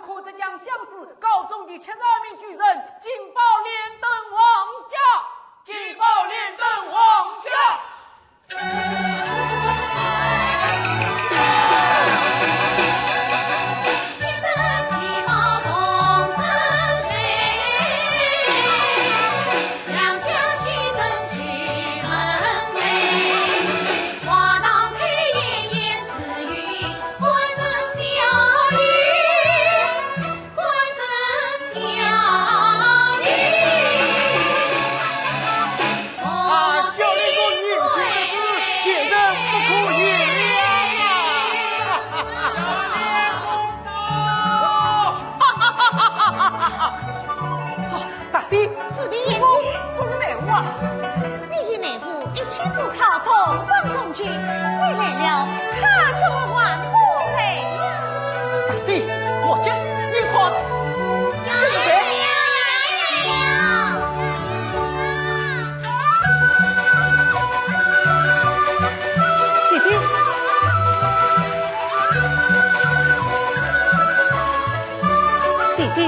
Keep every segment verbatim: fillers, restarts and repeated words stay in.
可知将相思高中的七十二名举人，金宝连登皇家，金宝连登皇家。啊，小李公，你这个是，贱人不可言啊！大姐，是你，我是内务啊。你与内务一起赴考东方中举，你来了，他怎么还不来呀？姐姐，莫急，你看，这是谁？姐姐。 姐姐，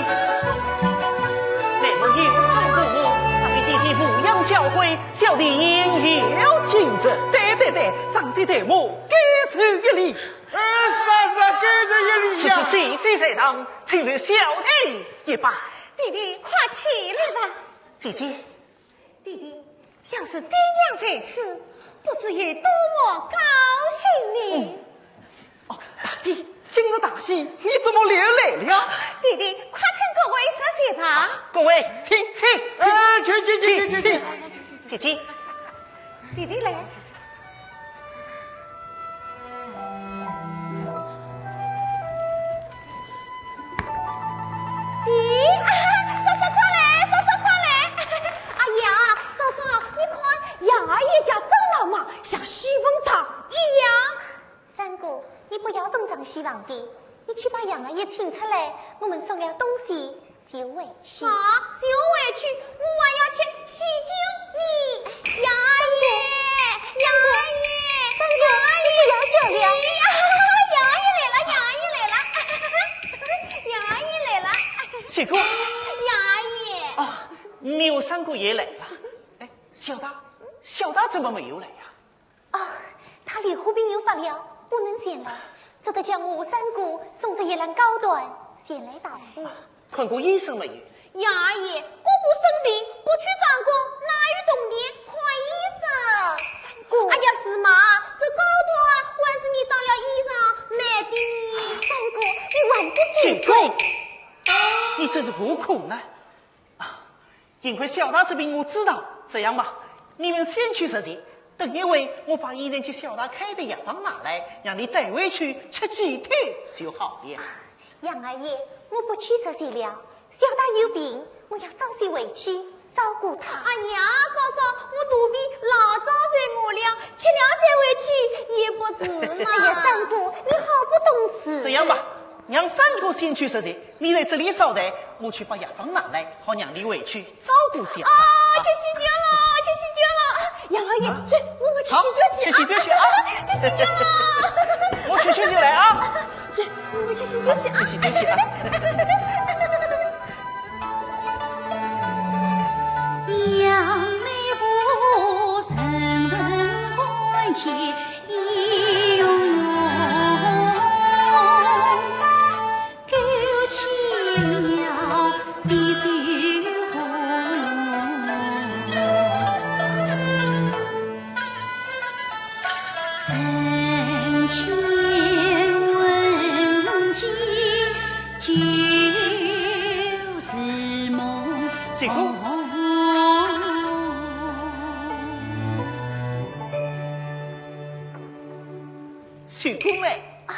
你们有三个我，咱们姐姐抚养教诲，小弟言有尽责。对对对，长姐对我，该受一礼。哎，是啊是啊，该受一礼呀。此时姐姐在堂，请受小弟一拜。弟弟，快起来吧。姐姐， 弟弟，要是爹娘在此，不知有多么高兴呢。嗯。哦，大姐，今日大喜，你怎么又来了？弟弟，快请各位坐席吧。各位，请，请，请。哎，请，请，请，请，请。请。姐姐。弟弟来。 咦，嫂嫂快来，嫂嫂快来！哎呀，嫂嫂，你看，杨二爷家真闹猛，像洗坟场一样。三姑，你不要东张西望的，你去把杨二爷请出来，我们收了东西就回去。啊，就回去？我还要吃喜酒呢。杨二爷，杨二爷，三姑，你不要叫了。杨二爷来了，杨二爷来了，杨二爷来了。喜姑。杨二爷。啊，你和三姑爷来了。哎，小大，小大怎么没有来呀？ 啊，他连火病又发了，不能前来，只得将我三姑送着一篮糕糜前来道贺。看过医生没有？杨二爷，姑姑生病，不去上课，哪有动力看医生？三姑。哎呀，是嘛，这糕糜还是你当了医生买的呢。三姑，你还不知罪。你这是何苦呢？ 啊，幸亏小大这病我知道，这样吧，你们先去食席，等一会我把以前给小大开的药方拿来，让你带回去吃几天就好了。杨二爷，我不去食席了，小大有病，我要早些回去照顾他。哎呀，嫂嫂，我肚皮老早就饿了，吃了再回去也不迟嘛。哎呀，三姑，你好不懂事。这样吧，让三姑先去食席， 你在这里稍待，我去把药方拿来，好让你回去照顾小大。啊，吃喜酒了，吃喜酒了！杨二爷，啊？走，我们吃喜酒去啊！好，吃喜酒去啊！吃喜酒了！我去取酒来啊！走，我们吃喜酒去啊！吃喜酒去啊！杨乃武人文关切 秀姑妹。啊，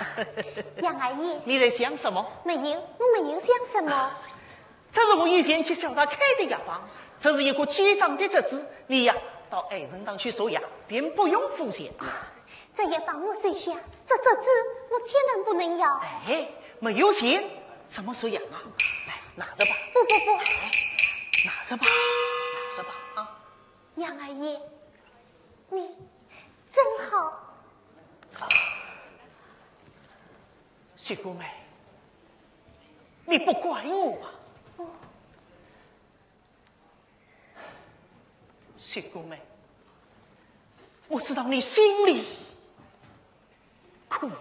杨二爷。你在想什么？没有，我没有想什么。这是我以前给小大开的药方，这是一个痉伤的折子，你呀，到爱人堂去涂药，便不用付钱。啊，这药方我收下，这折子我千万不能要。哎，没有钱怎么涂药啊？来，拿着吧。不，不，不。哎，拿着吧，拿着吧，啊。 杨二爷，你真好。秀姑妹，你不怪我吧？秀姑妹，我知道你心里苦啊。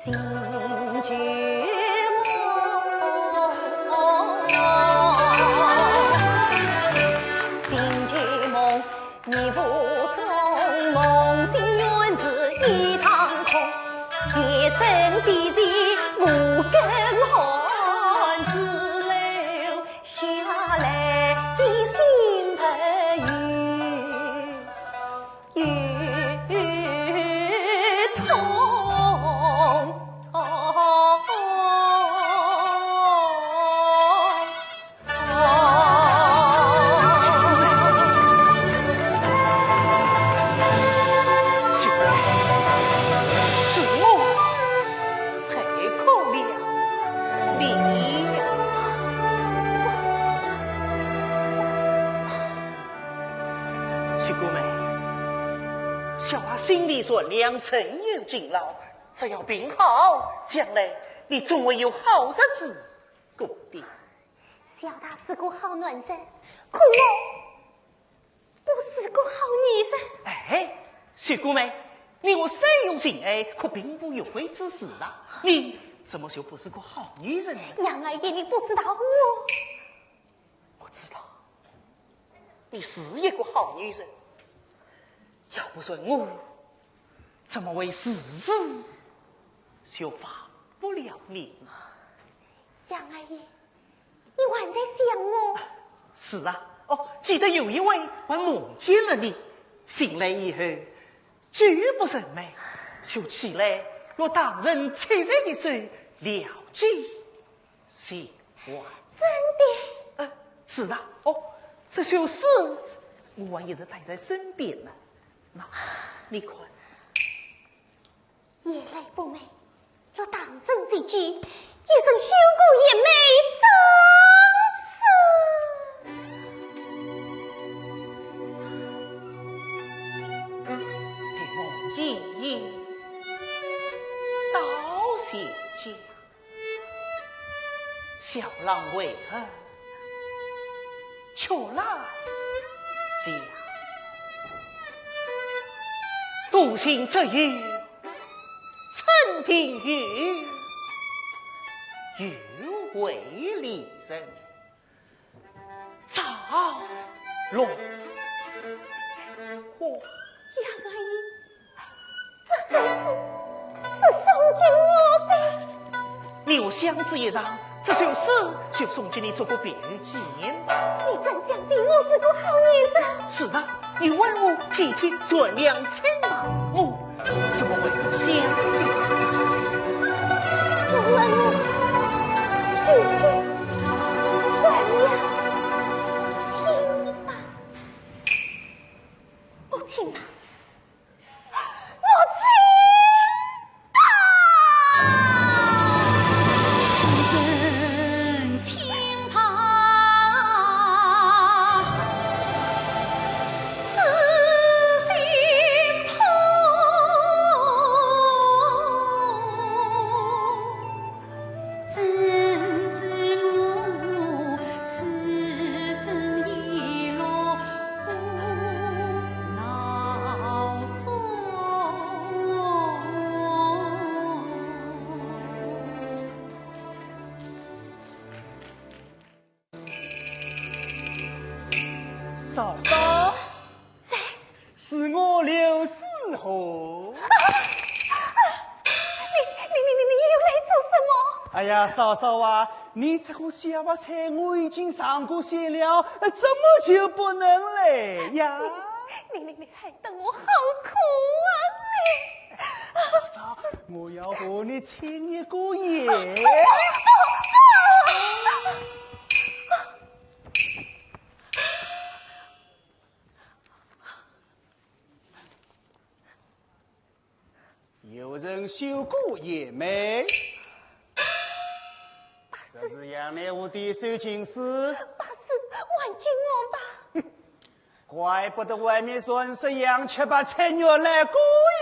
醒旧梦，醒旧梦，你不中，梦醒原是一场空。夜深寂寂无更寒，只留下来的心头有 有痛。是我，是我，太可怜了。秀姑妹，小娃心地善良，深有敬老，只要病好，将来你总会有好日子过的。小娃是个好男人，可我不是个好女人。哎，秀姑妹，你我虽有情爱，可并无约会之事啊，你怎么就不是个好女人呢？杨二爷，你不知道我 我知道，你是一个好女人，要不是我，怎么会时时就忘不了你？杨二爷，你还在想我？是啊，哦，记得有一回还梦见了你，醒来以后，举步寻觅，就起来，用唐僧七日的手了结 心愿。真的？呃，是的。哦，这首诗我还一直带在身边呢。那，你看。夜来不寐，若唐僧西去，一生修个贤妹终此。你梦莺莺到西厢， 小郎为何却来相？独行只有陈庭院，有为离人 赵龙火。杨二爷，这首诗是送给我的。你我相识一场，这首诗就送给你做个别人纪念吧。你真相信我是个好女人？是啊，你问我体贴善良清白，我 怎么会不相信？我问你，体贴善良清白，不清白，不清白。 嫂嫂。谁？是我刘子和。啊，啊，你，你，你，你，你又来做什么？哎呀，嫂嫂啊，你这个小白菜我已经尝过鲜了，呃，怎么就不能来呀？你，你，你，你害得我好苦啊，你！嫂嫂，我要和你请一个宴。 有人修过眼没？这是杨乃武的一首情诗。不是，还给我吧。怪不得外面传说杨七八菜原来果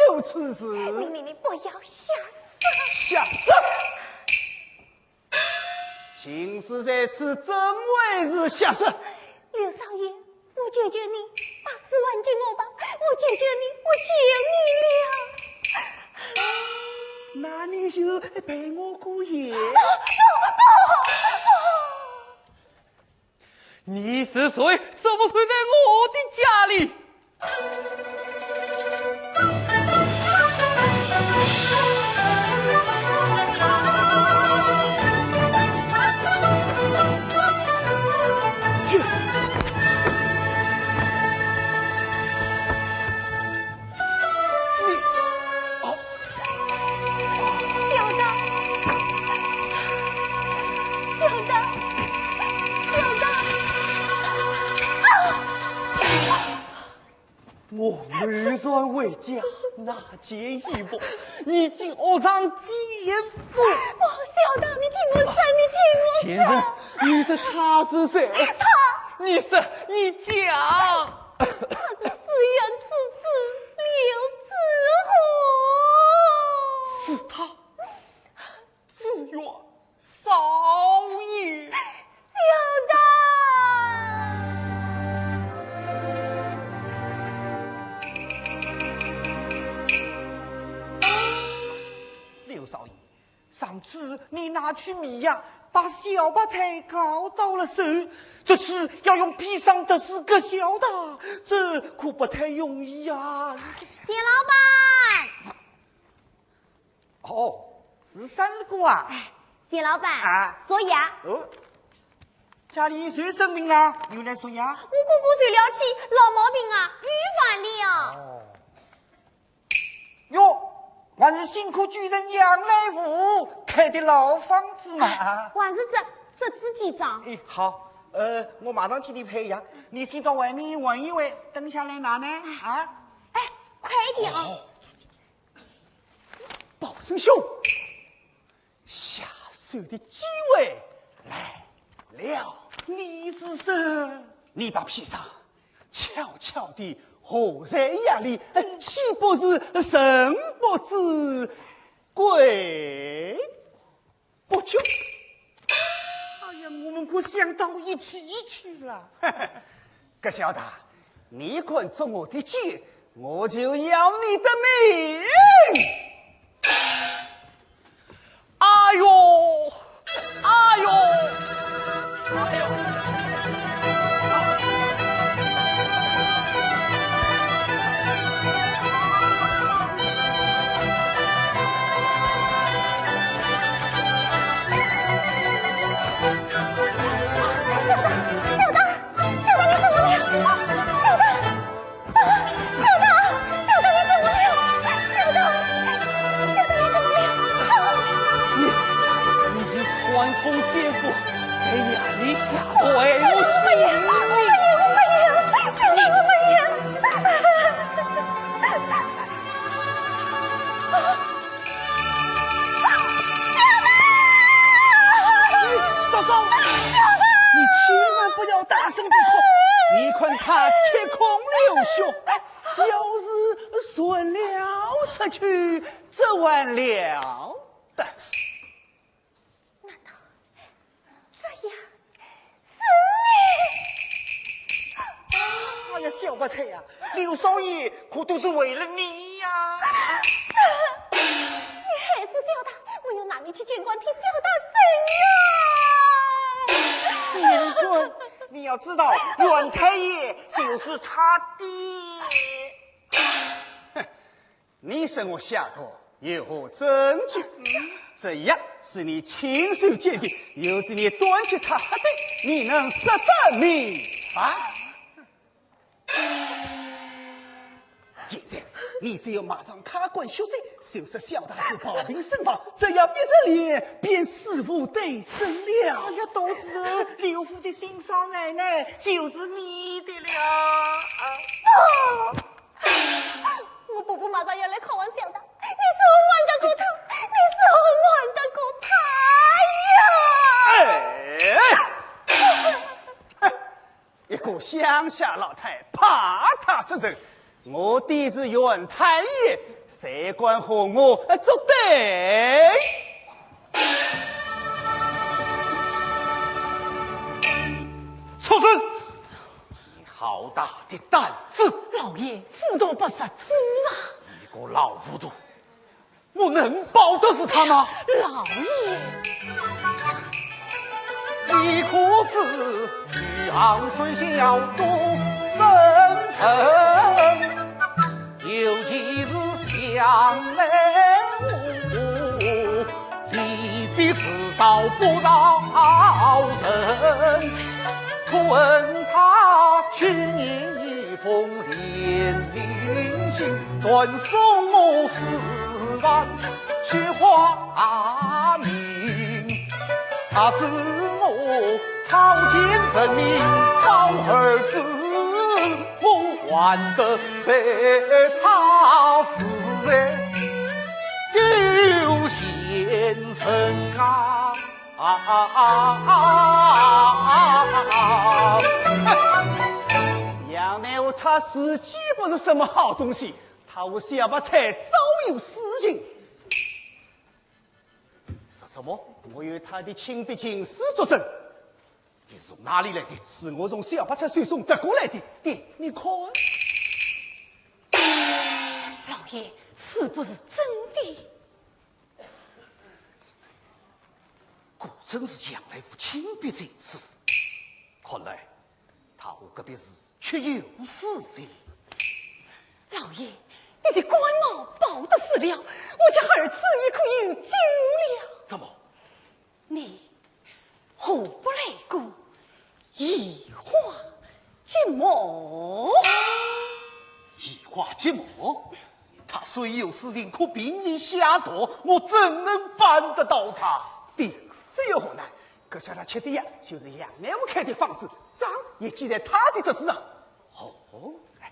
有此事。你，你，你不要瞎说。瞎说！ 情诗在此，怎会是瞎说？刘少爷，我求求你，把诗还给我吧，我求求你，我求你了。那你就陪我过夜。你是谁？怎么会在我的家里？去！你，哦。 小的，小的，小的，啊！我流转回家那件衣服，你竟恶上奸夫！不，小的，你听我说，你听我说。贱人，你说他是谁？他，你说，你讲。他是紫苑之子刘子和。是他。 紫苑少爷。小的。刘少爷，上次你拿去迷药，把小白菜搞到了手，这次要用砒霜毒死个小的，这可不太容易呀。钱老板。 哦，是三哥啊。哎，钱老板。啊。所以啊。哦，家里谁生病了？有来说呀？我哥哥受了气，老毛病啊，又犯了。哦。哟，还是辛苦主人杨来福开的老方子嘛。啊。还是这，这支几张。哎，好，呃，我马上替你配药，你先到外面玩一玩，等下来拿呢。啊。哎，快一点啊。哦。 宝生兄，下手的机会来了。你是谁？你把砒霜悄悄地和在药里，岂不是神不知鬼不觉？哎呀，我们可想到一起去了。 搿小的，你敢捉我的奸，我就要你的命！哎呦，哎呦，哎呦！小的，小的，你怎么了？小的，啊，小的，小的，你怎么了？小的，小的，你怎么了？啊！你，你已经串通奸夫，在夜里下毒害我性命。我没有，我没有，小的，我没有。 嫂嫂，你千万不要大声地哭，你看他七孔流血，要是传了出去，这完了的。 难道这样是你？哎呀，小白菜呀，刘少爷可都是为了你呀。你害死小的，我要拿你去见官，替小的伸冤。见官，你要知道，阮太爷就是他爹。 你说我下毒有何证据？这药是你亲手煎的，又是你端给他喝的，你能说得明白？现在你只有马上开棺血祭，就说小的是暴病身亡，只要一日里便死无对证了。哎呀，都是刘福的心上人呢，就是你的了。啊！ 我婆婆马上要来看望小的，你是很瞒得过她，你是很瞒得过她呀！哎，一个乡下老太，怕她这人，我爹是阮太爷，谁敢和我作对？畜生！ 你好大的胆子！老爷，糊涂不识字啊！你个老糊涂！我能保得住他吗？老爷，你可知余杭水小作真诚，尤其是杨乃武，你必自道不饶人。可恨他去年一封联名信，断送我四万雪花银。若知我草菅人命保儿子，我还得被他视在丢仙人啊！啊啊啊啊啊啊！杨乃武他自己不是什么好东西，他和小白菜早有私情。说什么？我有他的亲笔情书作证。你是从哪里来的？是我从小白菜手中得过来的。爹，你看。老爷，是不是真的？果真是杨乃武亲笔情书，看来他和隔壁氏确有私情。老爷，你的官帽保得住了，我家儿子也可有救了。怎么？你何不来个移花接木？移花接木？他虽有私情，可凭你下毒，我怎能办得到他？爹，这有何难？可晓得吃的药就是杨乃武开的方子，账也记在他的桌子上。哦，哎，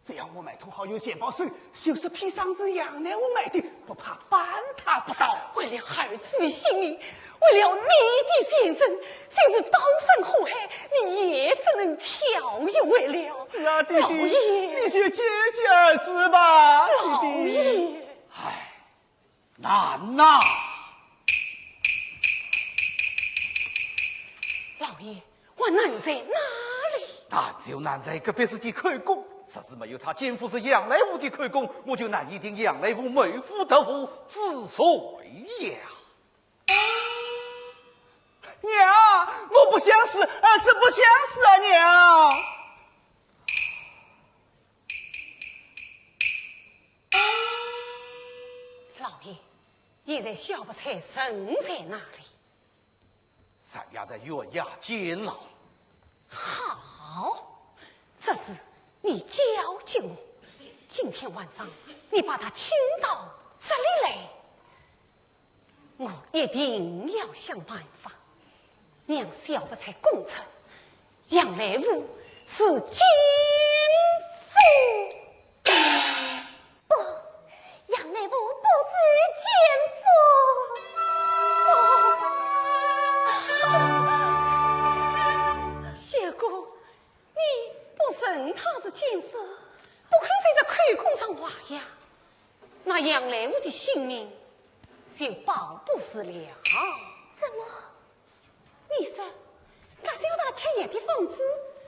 只要我买通好药钱包手，就是砒霜是杨乃武买的，不怕搬他不到。为了儿子的性命，为了你的前程，就是刀山火海，你也只能跳一回了。是啊，爹爹，老爷，你就救救儿子吧，老爷。爹爹。唉，难呐！老爷，我难在哪里？难就难在隔壁氏的口供，若是没有他奸夫是杨乃武的口供，我就难以定杨乃武谋夫夺妇之罪呀。娘，我不想死，儿子不想死啊，娘！老爷，现在小白菜人在哪里？人也在县衙监牢。好，这事你交给我。今天晚上你把他请到这里来，我一定要想办法让小白菜供出杨乃武是奸夫。 不，杨乃武不是奸夫。不，相公，你不承认他是奸夫，不肯在这口供上画押，那杨乃武的性命就保不住了。怎么？你说，那小大吃药的方子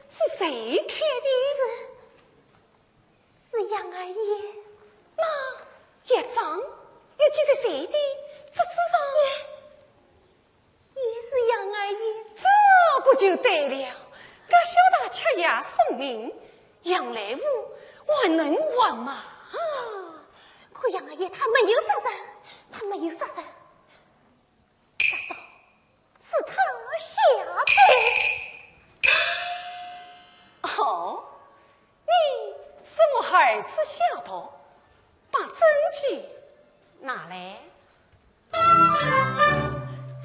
是谁开的？是 是杨二爷。那药账又记在谁的桌子上？也，也是杨二爷。这不就对了？那小大吃药送命，杨乃武还能活吗？啊，可杨二爷他没有杀人，他没有杀人。 难道是他下毒？哦，你说我儿子下毒，把证据拿来。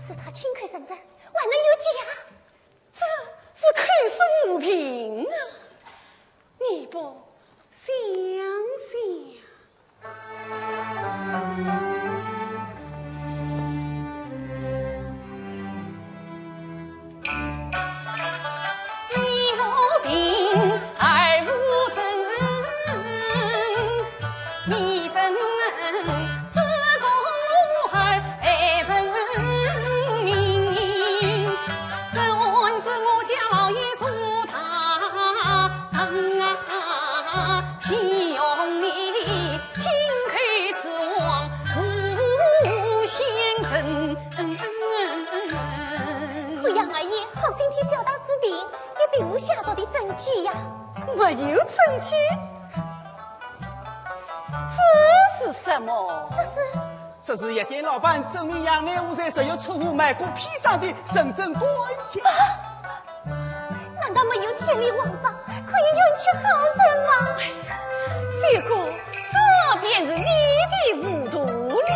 是他亲口承认，还能有假？ 这是口说无凭啊！你不想想？没有证据？这是什么？这是，这是药店老板证明杨乃武在十月初五买过砒霜的存证官契。难道没有天理王法，可以冤屈好人吗？哎呀，秀姑，这便是你的糊涂了。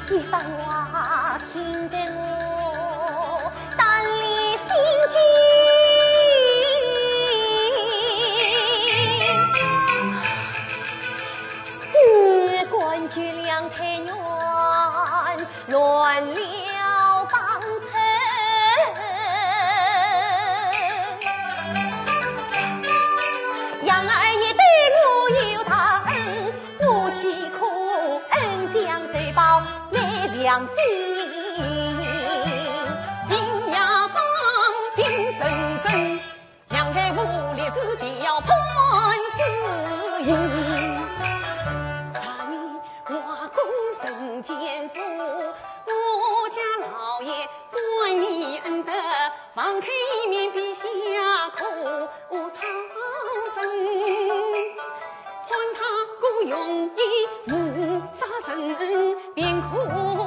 你番话听得我胆战心惊。只感觉两腿软， 乱了方寸。杨二爷对我有大恩，我岂可恩将仇报，昧良心。平阳方平生真， 杨乃武立誓必要判死刑。查你外公陈建武，我家老爷观念恩德，房客一面皮下可操心。 管他个容易无杀人，便可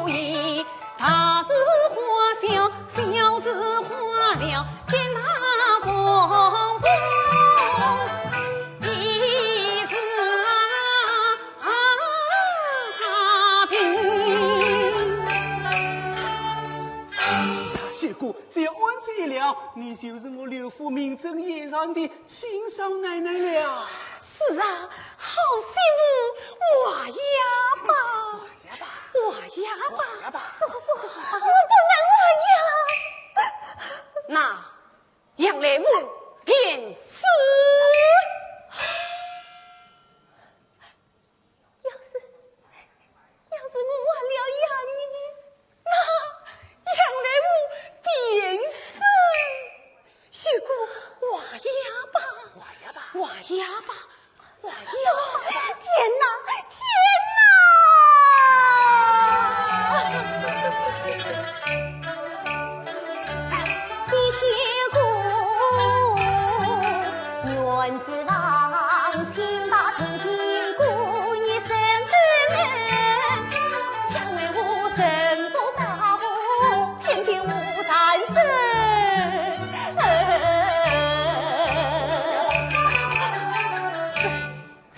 以大事化小，小事化了，天大风波一时啊平。是啊，秀姑，只要按这一了，你就是我刘府名正言顺的亲生奶奶了。是啊， 好媳妇，活呀吧，活呀吧，活呀吧，活呀吧。我不能活呀。那杨乃武便是。要是，要是我活了呀呢？ 那杨乃武便是。秀姑，活呀吧，活呀吧，活呀吧，活呀吧。天哪，天哪！你秀姑，原子房，请把平平姑爷生生 这，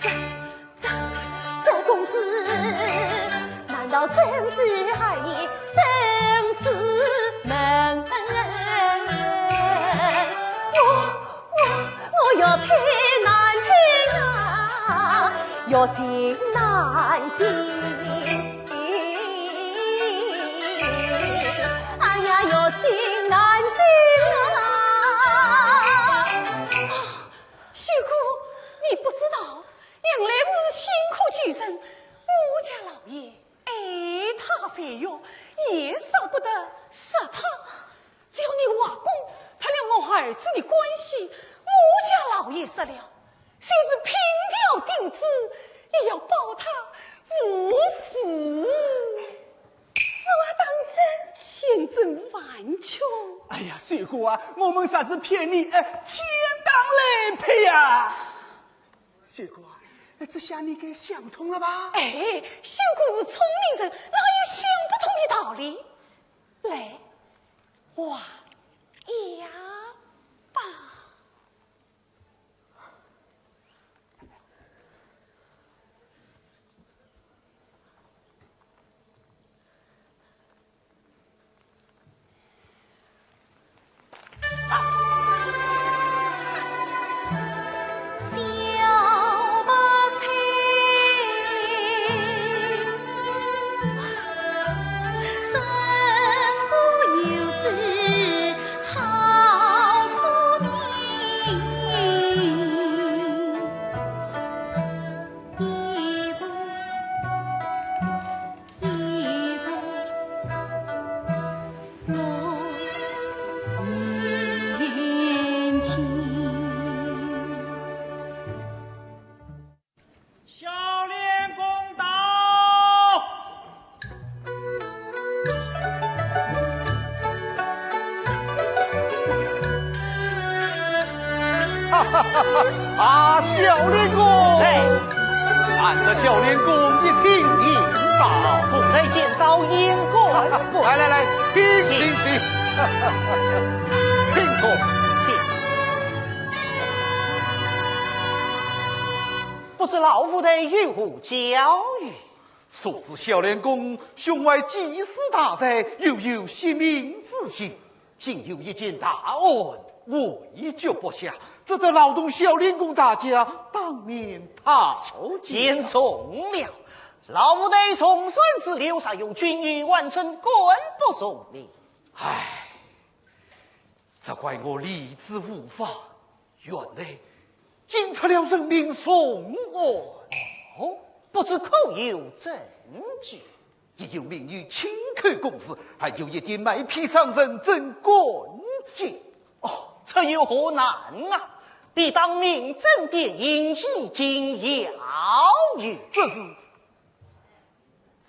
这，这公子，难道真是二爷生死门？我，我，我要配难配啊，要进难进。 哎呀，要进难进啊！秀姑，你不知道，杨乃武是辛苦救人，我家老爷爱他才学，也舍不得杀他。只要你外公他了我儿子的官司，我家老爷死了， 就是凭条钉子，也要保他无事。此话当真？千真万确。哎呀，秀姑啊，我们啥是骗你，哎，天打雷劈呀！秀姑啊，哎，这下你该想通了吧？哎，秀姑是聪明人，哪有想不通的道理？来，画押吧。啊，小练功。哎。俺的小练功，你请领到。不来见招，言官不。来来来，请请请。请坐。请。不知老夫人有何教谕？ 素知小练功胸怀济世大才，又有惜民之心，今有一件大案，位居不下，只得劳动小练功大驾当面讨教。言重了，老夫人重算是刘察，有军于万身，敢不从命？唉， 责怪我理智无法，原来竟出了人命重案。哦，不知可有证据？一有民女亲口供词，还有一点卖砒霜人证关键。哦，这有何难啊？理当名正言顺，以儆效尤。这是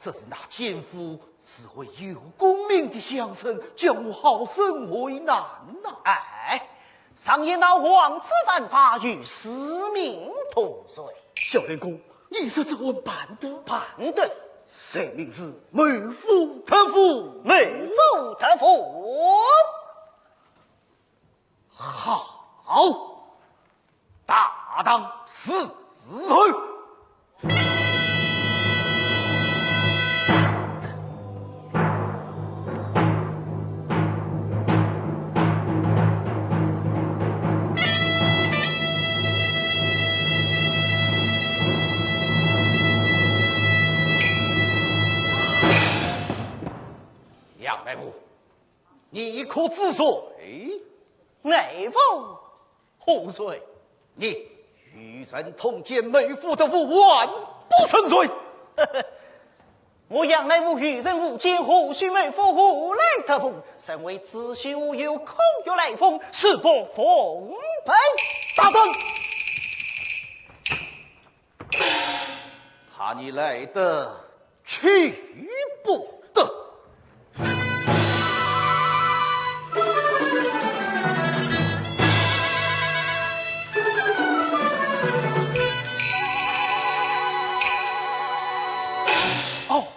这是那奸夫自谓有功名的乡绅，叫我好生为难呐。哎，常言道，王子犯法与死命同罪。小练功，你说这案办得？办得。罪名是谋夫夺妇。谋夫夺妇。 好，大胆是谁？杨乃武， 你可知罪？乃武何罪？你与人通奸，谋夫夺妇，还不成罪？我杨乃武与人无奸，何须谋夫，何来夺妇？身为知县，无有空穴来风，誓不奉陪。大胆！ 怕你来得去不得。哦，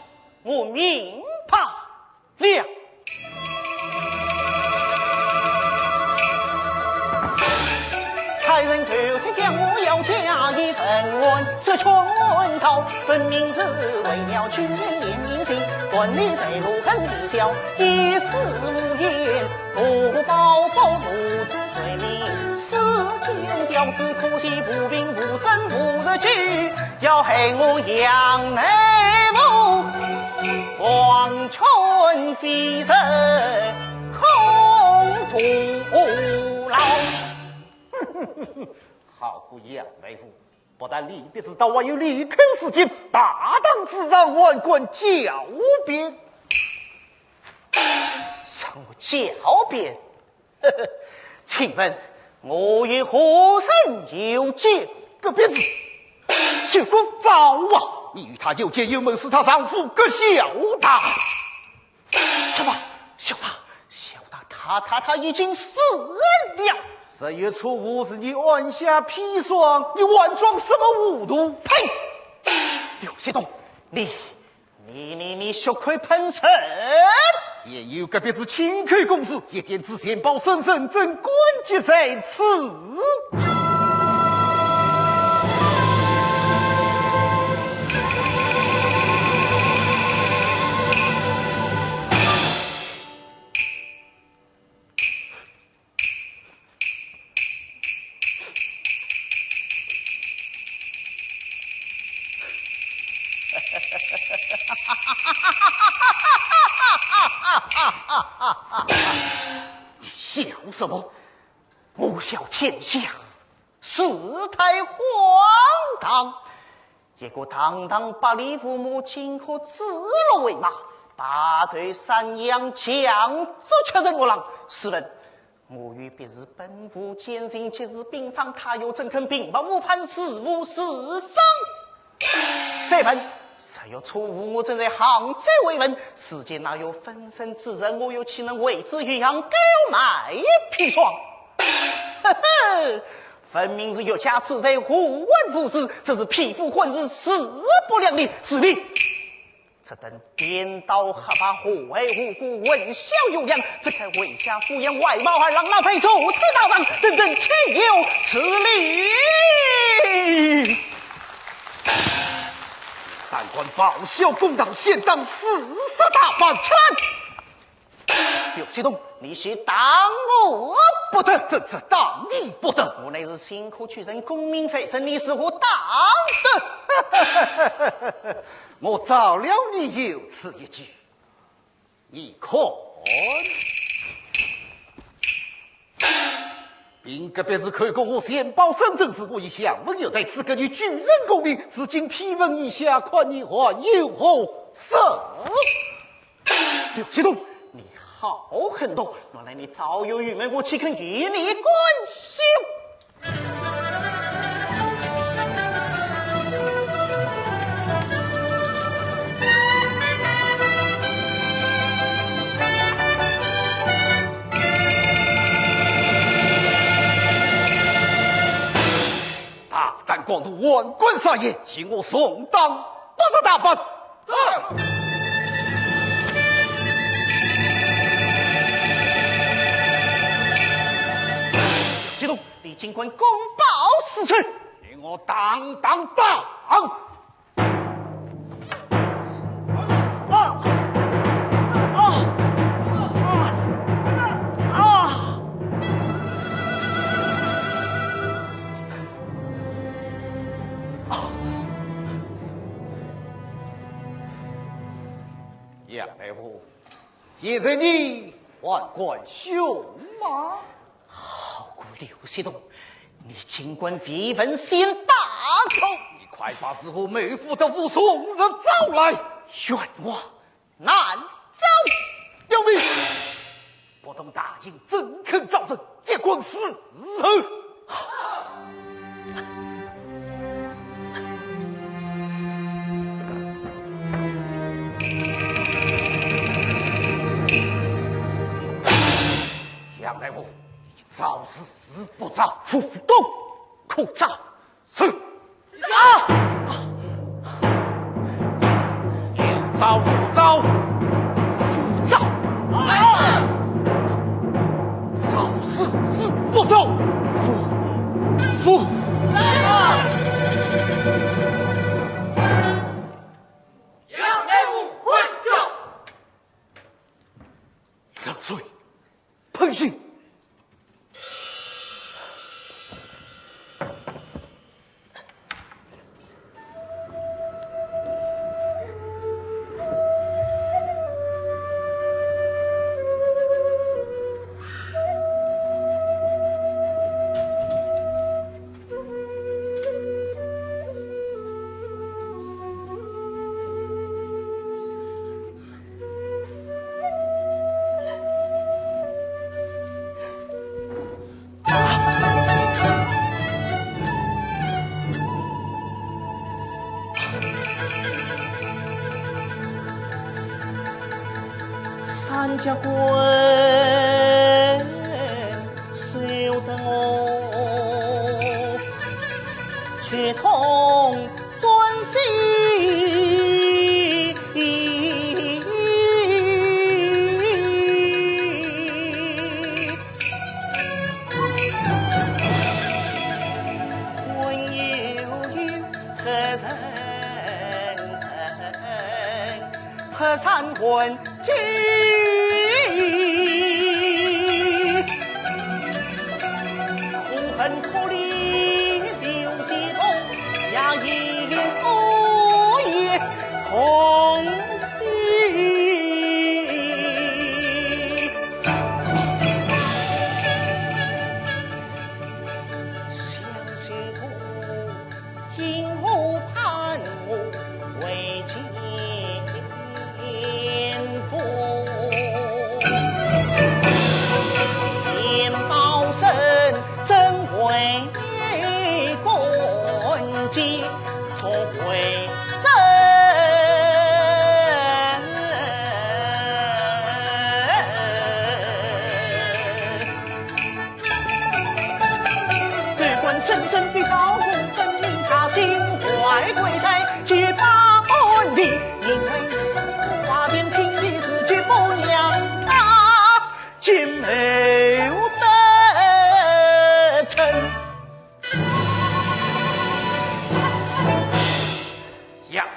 我明白 了。差人偷偷将我要嫁一人，问说全道分明是为了情面面情，断你财路恨你小，一世无言，不报复母子罪名，世间标致可惜不平不争不日久， 要害我杨乃武，黄泉飞石空徒劳。好个杨乃武，不但离别之道，还有离口之间，大胆主张，还敢狡辩？让我狡辩？ 请问我与何人有奸？葛鼻子，休怪！早啊，你与她有奸有谋，是她丈夫葛孝达。什么？孝达？孝达他他他已经死了。十月初五是你按下砒霜，你还装什么糊涂？呸！刘学东，你 你你你，血口喷人！也有葛鼻子亲口供词，一点之前报圣人，真关键在此。你笑什么？我笑天下世态荒唐。一个堂堂百里父母，竟可指鹿为马，拔腿散羊，犟足吃人恶狼。试问 我与别人本无奸情，即使并上，他又怎肯平白无判，是无是伤？再问，十月初五我正在杭州慰问，世间哪有分身之人，我又岂能为之远航，改卖砒霜？呵呵，分明是欲加之罪，何患无辞？只是匹夫混子，势不两立。是你这等颠倒黑白、祸害无辜、混淆有两，怎敢违下府院外貌而让老贼如此到场？真正岂有此理！胆敢报效公堂，先当四十大板！去！ 刘西东，你是打我不得，真是打你不得。我乃是辛苦出身，功名在身，你如何打得？我饶了你有此一举，你看。并隔壁是口供我钱宝生，真是我一向问有对，是个你举人公名，如今批文一下，看你还有何色？ 刘西东，你好狠毒！原来你早有预谋，我岂肯与你甘休？大胆狂徒，枉敢撒野，与我重打八十大板！ 西东，你竟敢公报私仇！与我当当打！啊！啊！啊！啊！啊！ 杨乃武，现在你还敢凶吗？好个刘西东，你竟敢未问先打！你快把如何谋府的武松人招来！冤枉！ 难招！刁民！不懂大刑，怎肯招人？结棍伺候！杨乃武，你招是不招？武松可招。 是。啊！有招无招？无招！啊！招是不招？无，无。杨乃武，混账！冷水，喷血！ 三家官，休得我，且同 转身。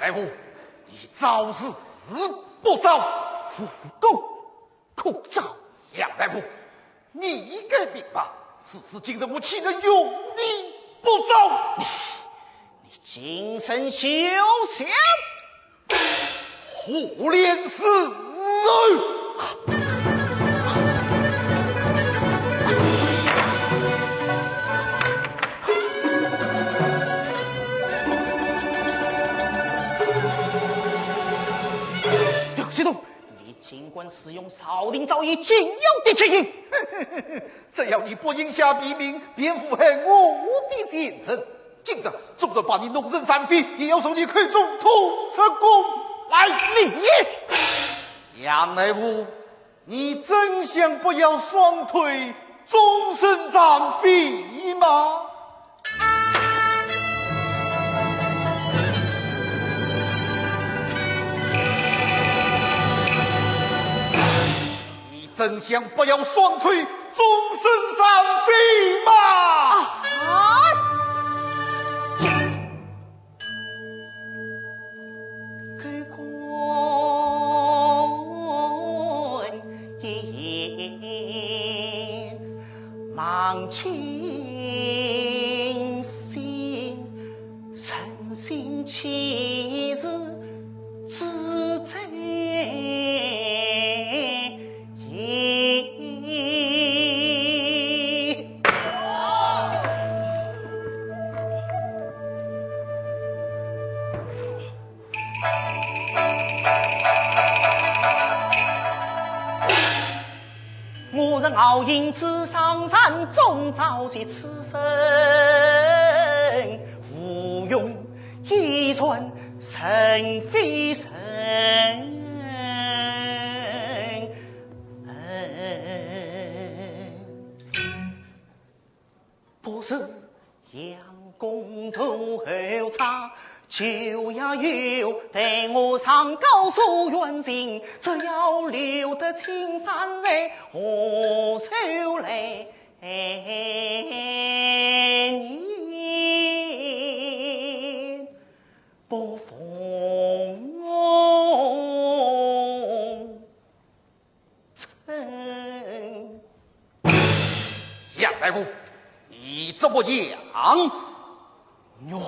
大夫，你招是不招？无功可招。杨大夫，你应该明白，事已至此，我岂能容你不招？你，你竟敢休想！ 何脸事？杨希同，你竟敢使用朝廷早已禁用的奸淫！只要你不应下毙命，便符合我的前程。 今朝纵然把你弄成残废，也要从你口中吐出供来。你，杨乃武，你真想不要双腿终身残废吗？你真想不要双腿终身残废吗？啊！ 我是敖英之上山，终朝夕此生无用，一转人非人。 不是杨公头后差，就要有待我上告诉元神，只要留得青山在，何愁来年不逢 春。杨大夫，你这么样，我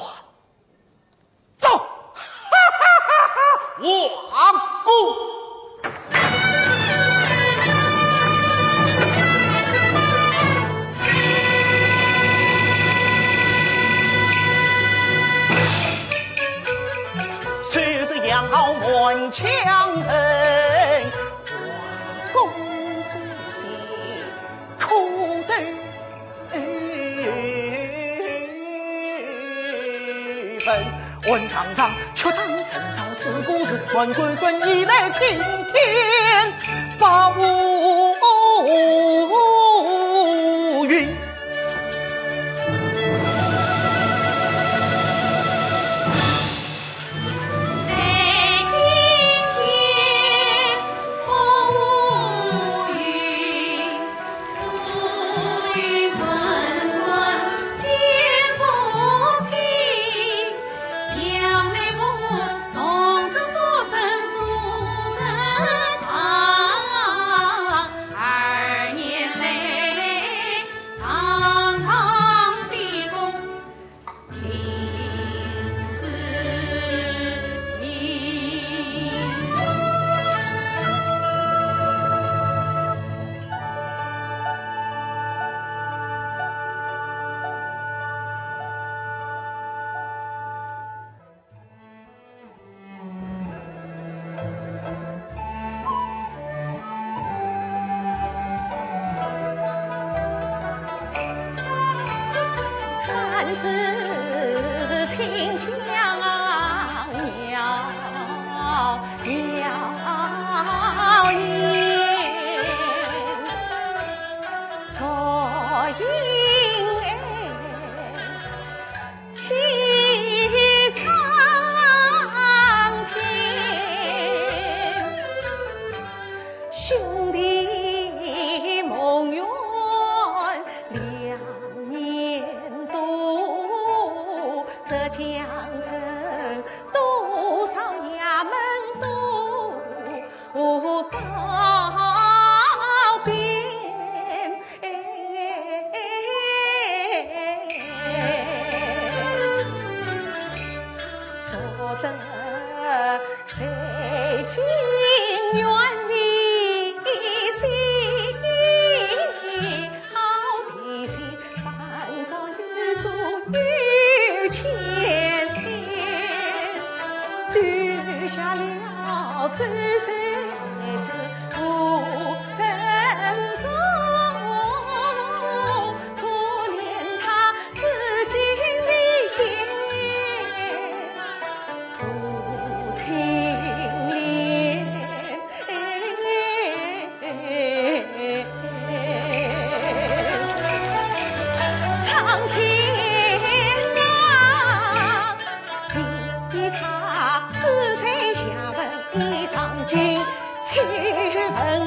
走。王公。 谁知杨敖满腔恨，王公不惜苦斗本。问张让，却当神道是故事，乱滚滚以来青天报无云。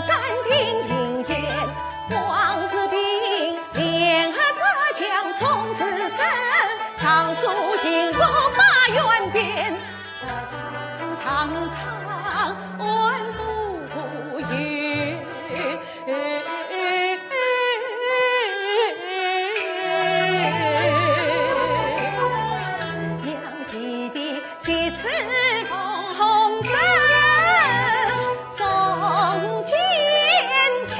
暂停云烟往事平，莲河浙江总是深，常宿云谷八远边，长长安不远。两地的 谁知红红色送尽天。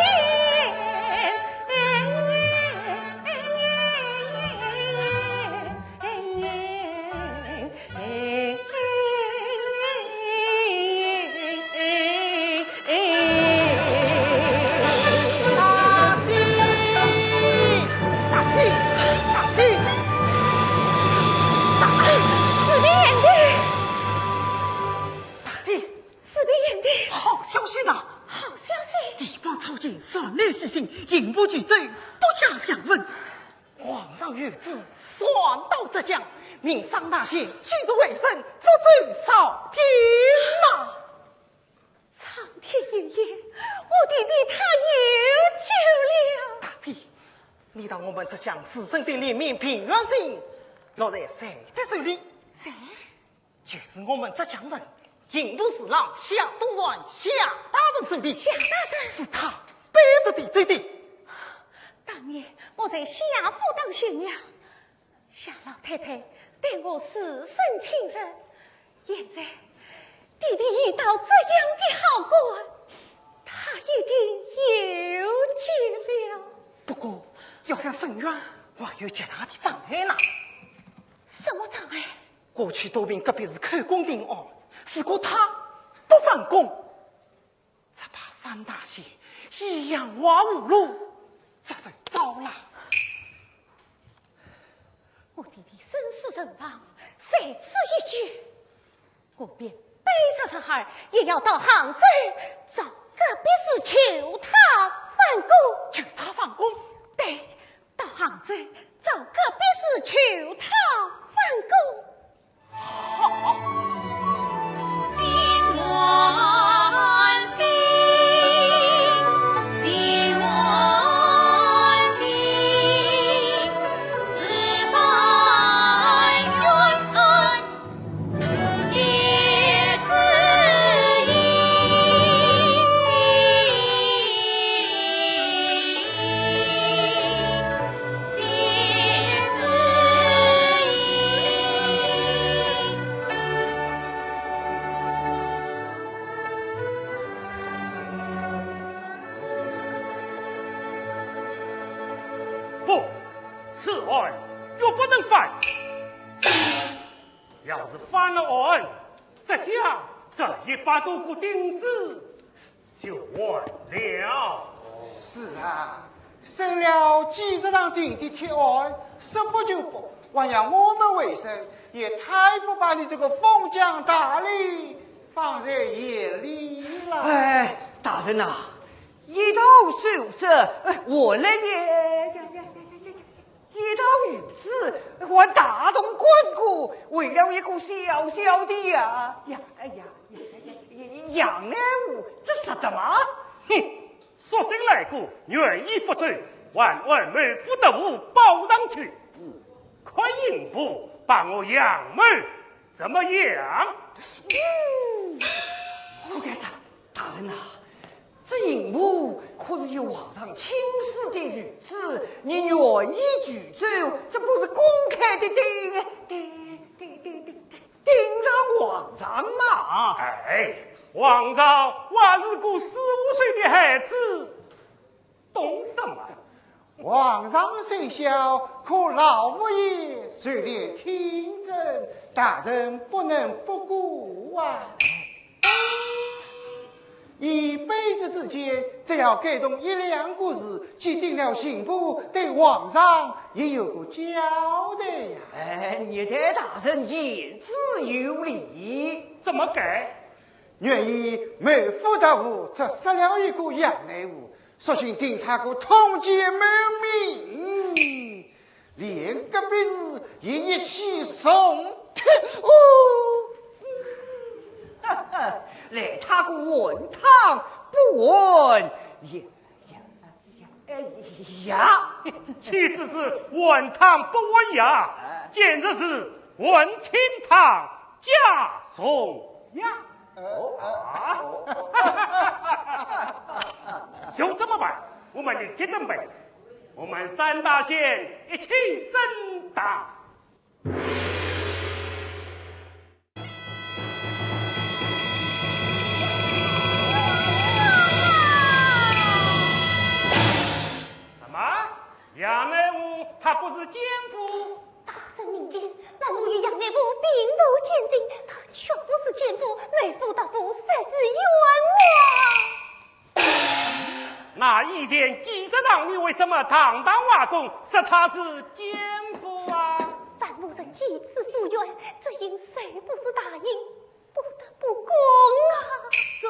大姐，大姐，大姐，大姐，四平院的。大姐，四平院的。好消息呐！好消息！地保朝廷传来喜信，刑部拒奏，不加详问。皇上御旨，传到浙江，命商大监居住为生，复奏朝廷呐。 苍天有眼，我弟弟他有救了。大姐，你到我们浙江自省的联名平冤信，落在谁的手里？谁？就是我们浙江人刑部侍郎夏东原夏大人手里。夏大人？是他背着弟弟的。当年我在夏府当巡抚， 夏老太太对我至深亲热，现在弟弟已到这样的好官，他一定有救了。不过，要想伸冤，还有极大的障碍呢。什么障碍？过去都凭隔壁是口供定案，如果他不反供， 只怕商大监一样无路，这就糟了。我弟弟生死存亡，在此一举，我便背着侄儿，也要到杭州找隔壁氏求他反供。求他反供？对，到杭州找隔壁氏求他反供。 好。不，此案绝不能翻。要是翻了案，这家这一百多个丁子 就完了。是啊，生了几十丈顶的铁案，说不就不，还要我们为生，也太不把你这个封疆大吏放在眼里了。哎，大人呐，一头手指，哎，我来也，呀呀呀呀呀呀！ 一头鱼子，还大动干戈，为了一个小小的呀呀哎呀呀呀呀杨乃武，这是什么？哼，索性来个愿意复仇，还望为父得无报上去。看刑部把我杨某怎么样？嗯，哎呀，大大人呐，这刑部可是有皇上亲赐的御赐，你愿意拒绝，这不是公开的顶顶顶顶顶顶顶上皇上吗？哎，皇上还是个十五岁的孩子，懂什么？ 皇上虽小，可老佛爷垂帘听政，大人不能不顾啊。一辈子之间，只要改动一两个字，既定了刑部，对皇上也有个交代呀。哎，你对大人言之有理。怎么改？ 原以为父得无，只杀了一个杨乃武，索性定他个通奸谋命，连隔壁氏也一起从。哦，哈哈，来他个混汤不换也，也，也，也，岂止是换汤不换药，哎。简直是换清汤加重药。哦，啊？就这么办，我们立即准备，我们三大仙一起升堂。 什么？杨乃武他不是奸夫？大人明鉴，万某与杨乃武并无奸情，他确不是奸夫，为夫答复，实是冤枉。 那以前几十堂，你为什么堂堂外公说他是奸夫啊？万某曾几次诉冤，只因谁不是大印，不得不供啊。这……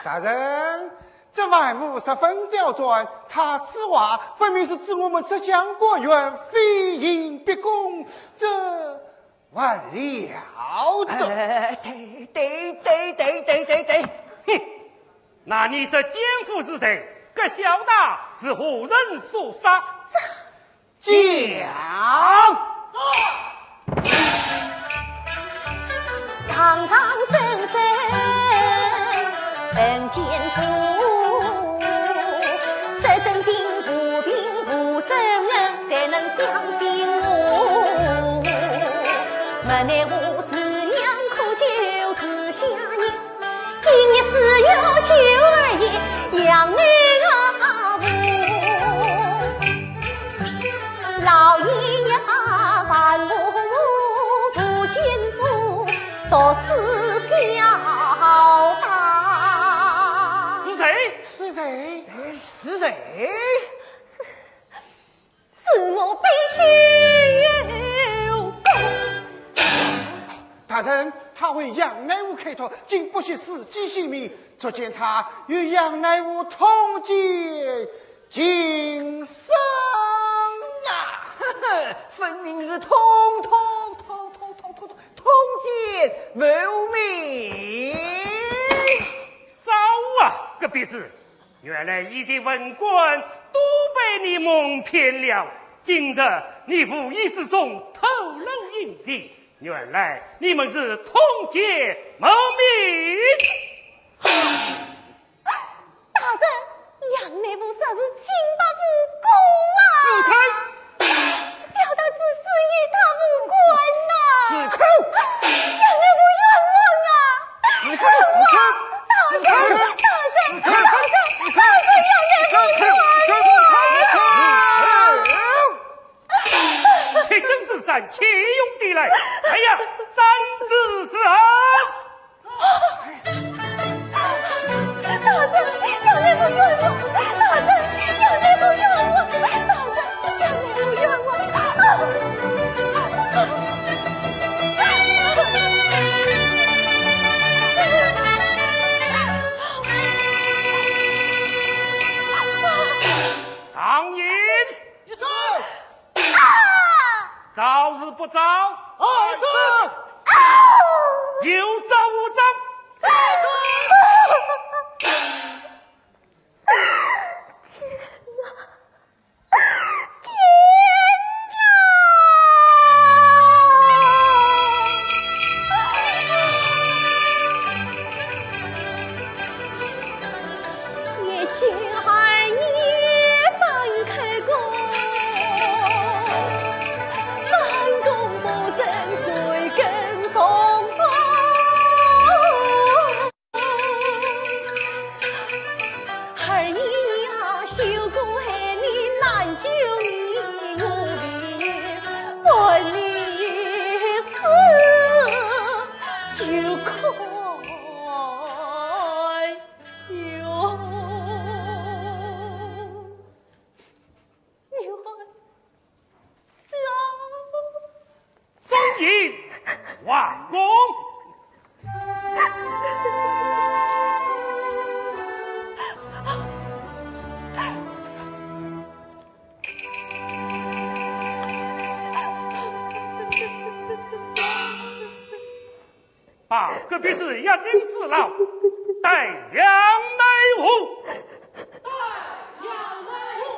大人，这万武十分刁钻，他此话分明是指我们浙江官员非印必供，这 完了的。哎，对，对，对。哼，那你说奸夫是谁？搿小旦是何人所杀？讲。堂上圣旨问奸夫，说真情无凭无证人， 谁能讲清我？莫奈何是娘苦救是下人，今日只有救儿也杨乃武。老爷呀，万物无奸夫，独是小旦。是谁？是谁？是谁？ 是我必须有功。大人，他为杨乃武开脱，竟不惜自己性命，足见他与杨乃武同结今生啊！分明是同同同同同同同同结谋灭。糟啊，搿便是 原来以前文官都被你蒙骗了，今日你无意之中透露隐情，原来你们是同结谋灭。大人，杨乃武实是清白无辜啊！住口！ 小旦之死与他无关呐！住口！杨乃武冤枉啊！住口！住口！大人，大人，住口！大人，住口！大人，杨乃武冤枉啊！铁证如山，岂容地来？来呀，斩之示众！ 大人，杨乃武冤枉！大人，杨乃武冤枉！大人，杨乃武冤枉！啊！上印！有罪！ 招是不招？二字。有招无招？三字。天哪！天哪！ 一见二爷三叩叩，三叩叩，谁肯从啊？二爷呀，休怪你难救你我的命，问你死就快。 哟，哟，啊！送银王公。把隔壁氏押进司牢，带杨乃武。带杨乃武。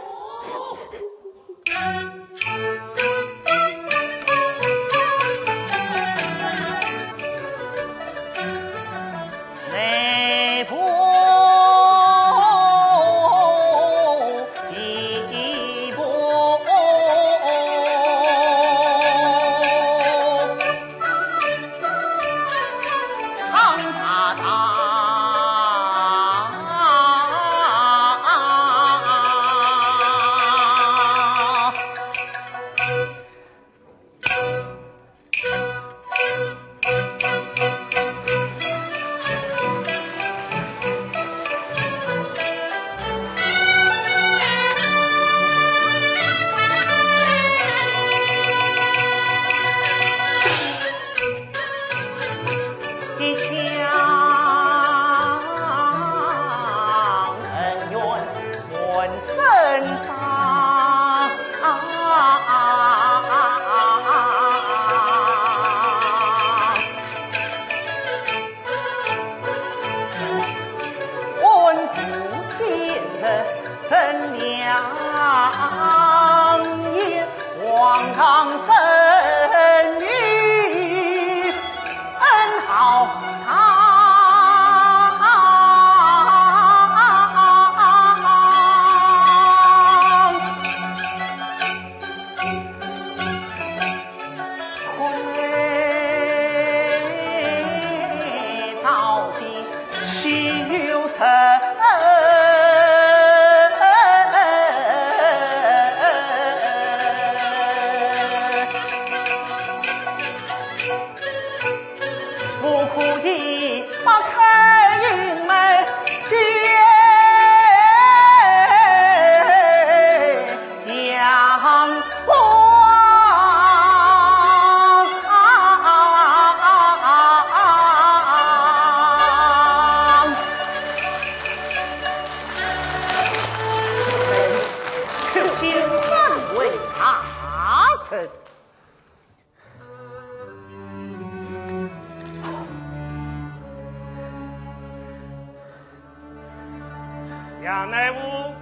杨乃武，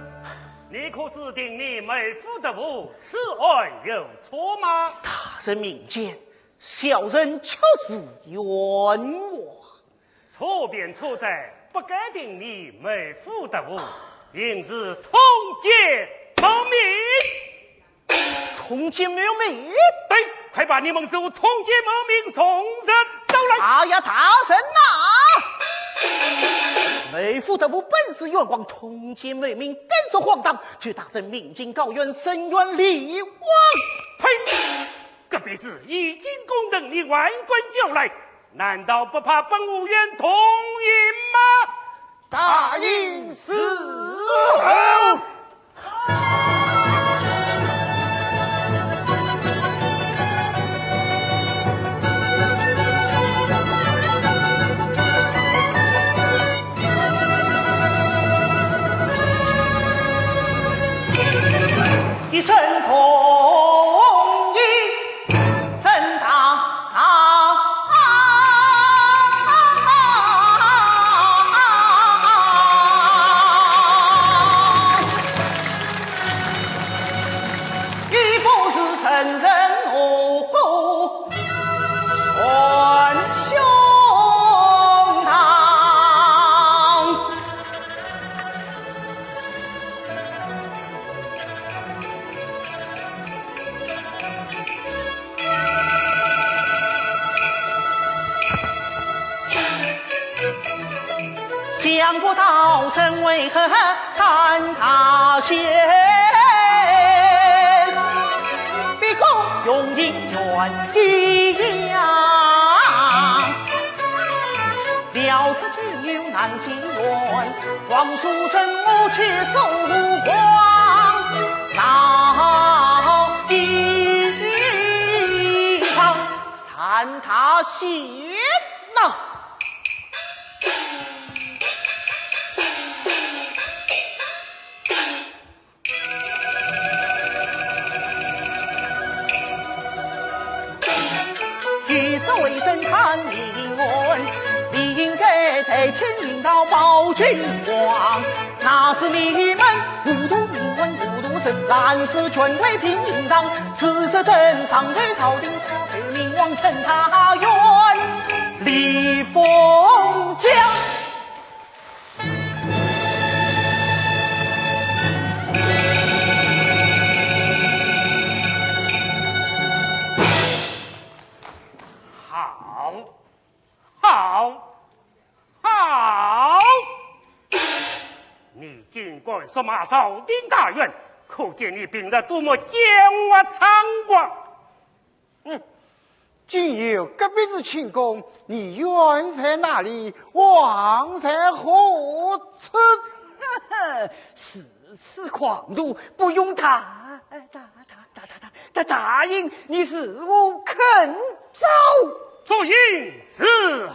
你可知定你妹夫得误，此案有错吗？大人明鉴，小人确实冤枉。错便错在不该定你妹夫得误，应是通奸谋命。通奸谋命？对，快把你们所通奸谋命从实招来。哎呀，大人呐！妹夫得误本是冤枉，通奸谋命更是荒唐，求大人明鉴高院，伸冤理枉。呸！隔壁氏已经供认，你还敢叫来？难道不怕本护院痛刑吗？ 大人是否？一声同意。 正当。亦不是圣人无过，全胸膛。 想不到身为何三大仙，比个用人怨的呀。 了此情由难伸冤，王叔生我且守望，到地上三大仙呐。 一朝为生看命案，天明道报君王，哪知你们糊涂，你们糊涂神，烂事权贵平民上，四十等上头朝廷下头，明王趁他愿，李凤江。好，好，好！你竟敢辱骂朝廷大员，可见你平日多么奸猾猖狂！哼，今有隔壁之庆功，你冤在哪里，枉在何处？如此狂徒，不用大，大，大，大，大，大，大，大刑，你如何肯招？朱英伺候。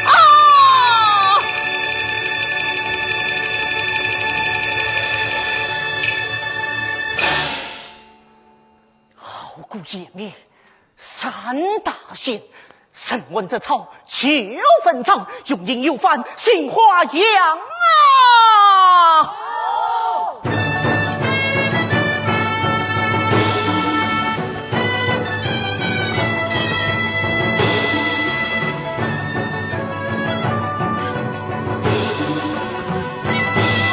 啊！好个颜面，山大仙，人问这草就问草，用刑又犯心花样啊！啊！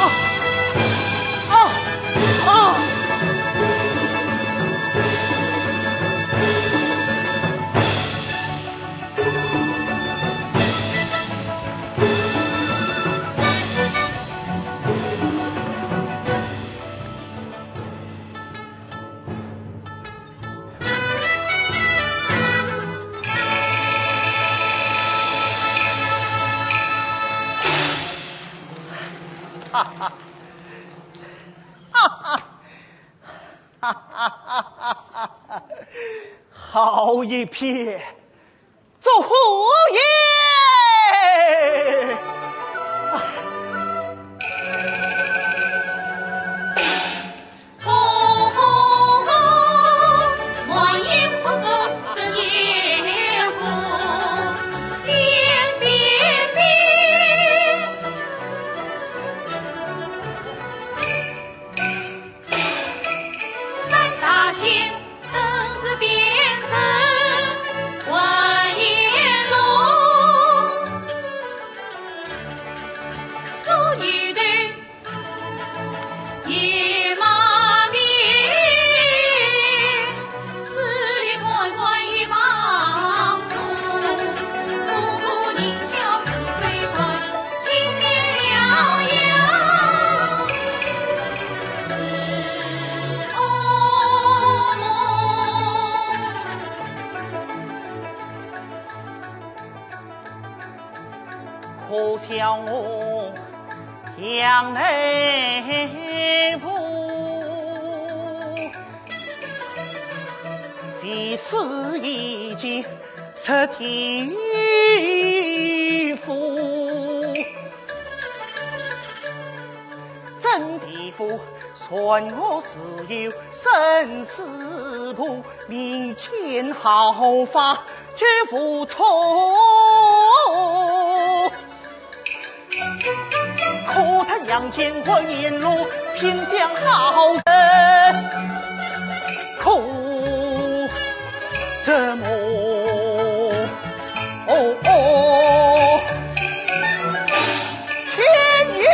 啊！啊！ 好一片祝福也！可笑我杨乃武，非死已经失天赋。 真地府，算我自有生死簿，面前毫发皆无错。可叹阳间混烟落，偏将好人苦 折磨。哦哦，天爷！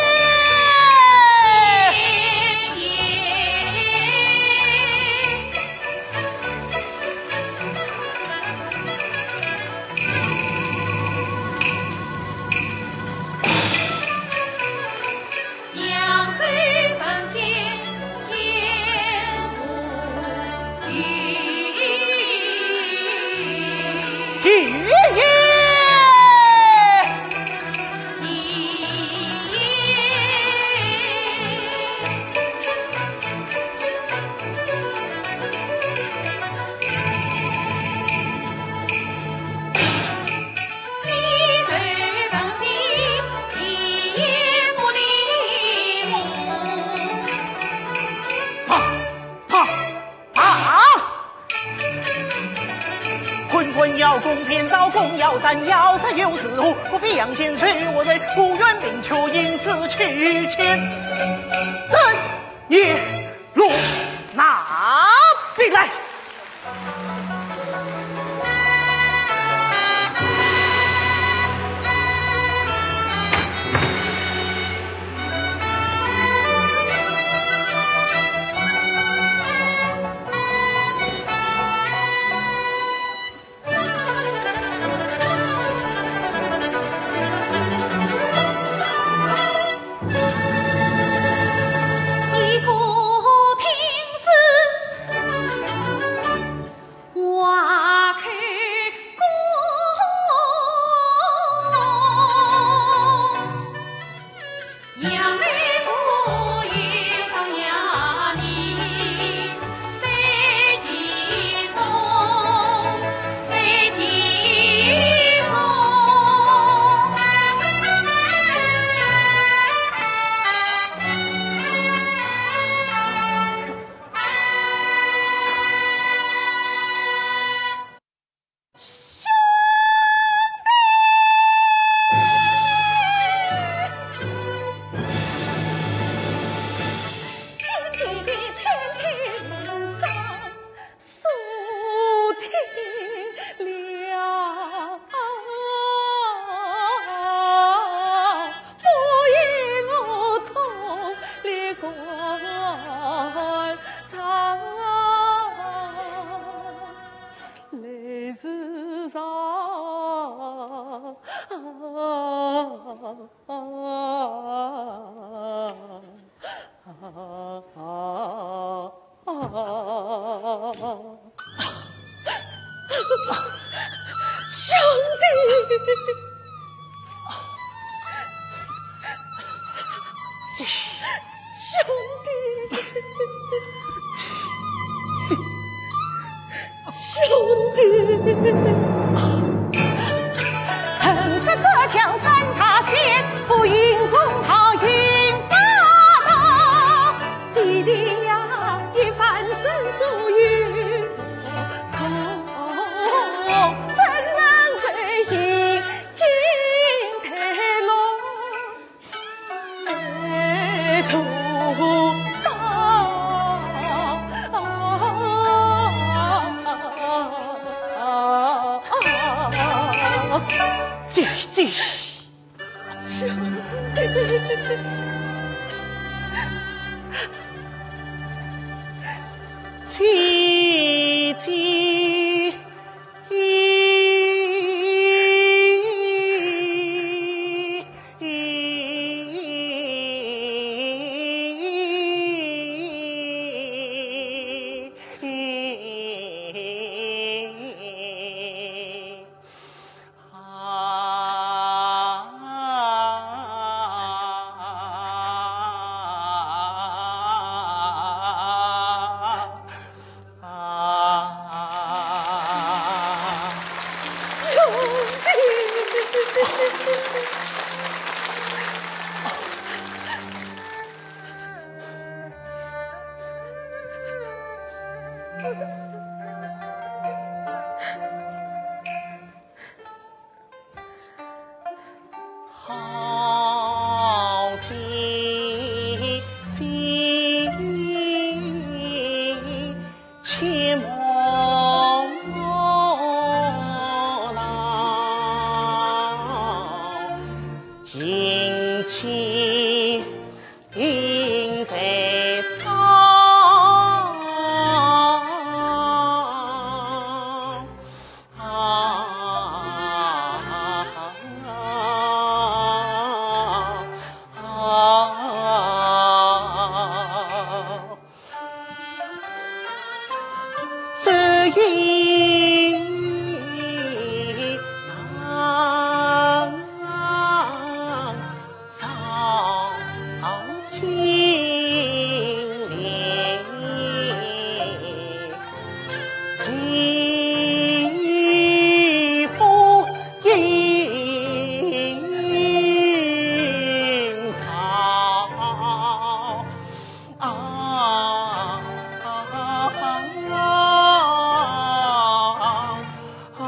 天照宫要斩，要杀又是何？不比杨仙谁无罪？不愿明秋因此去见。正一路拿兵来。兄弟！ 兄弟，兄弟。恨杀浙江三大县，不因公道应大道。弟弟呀，一番申诉与我同，怎能为情进退路？ 姐姐，姐姐。啊，兄弟！好姐姐，且莫闹，因妻 应得到。只因那 赵金莲，李府应嫂。啊，啊，啊，啊。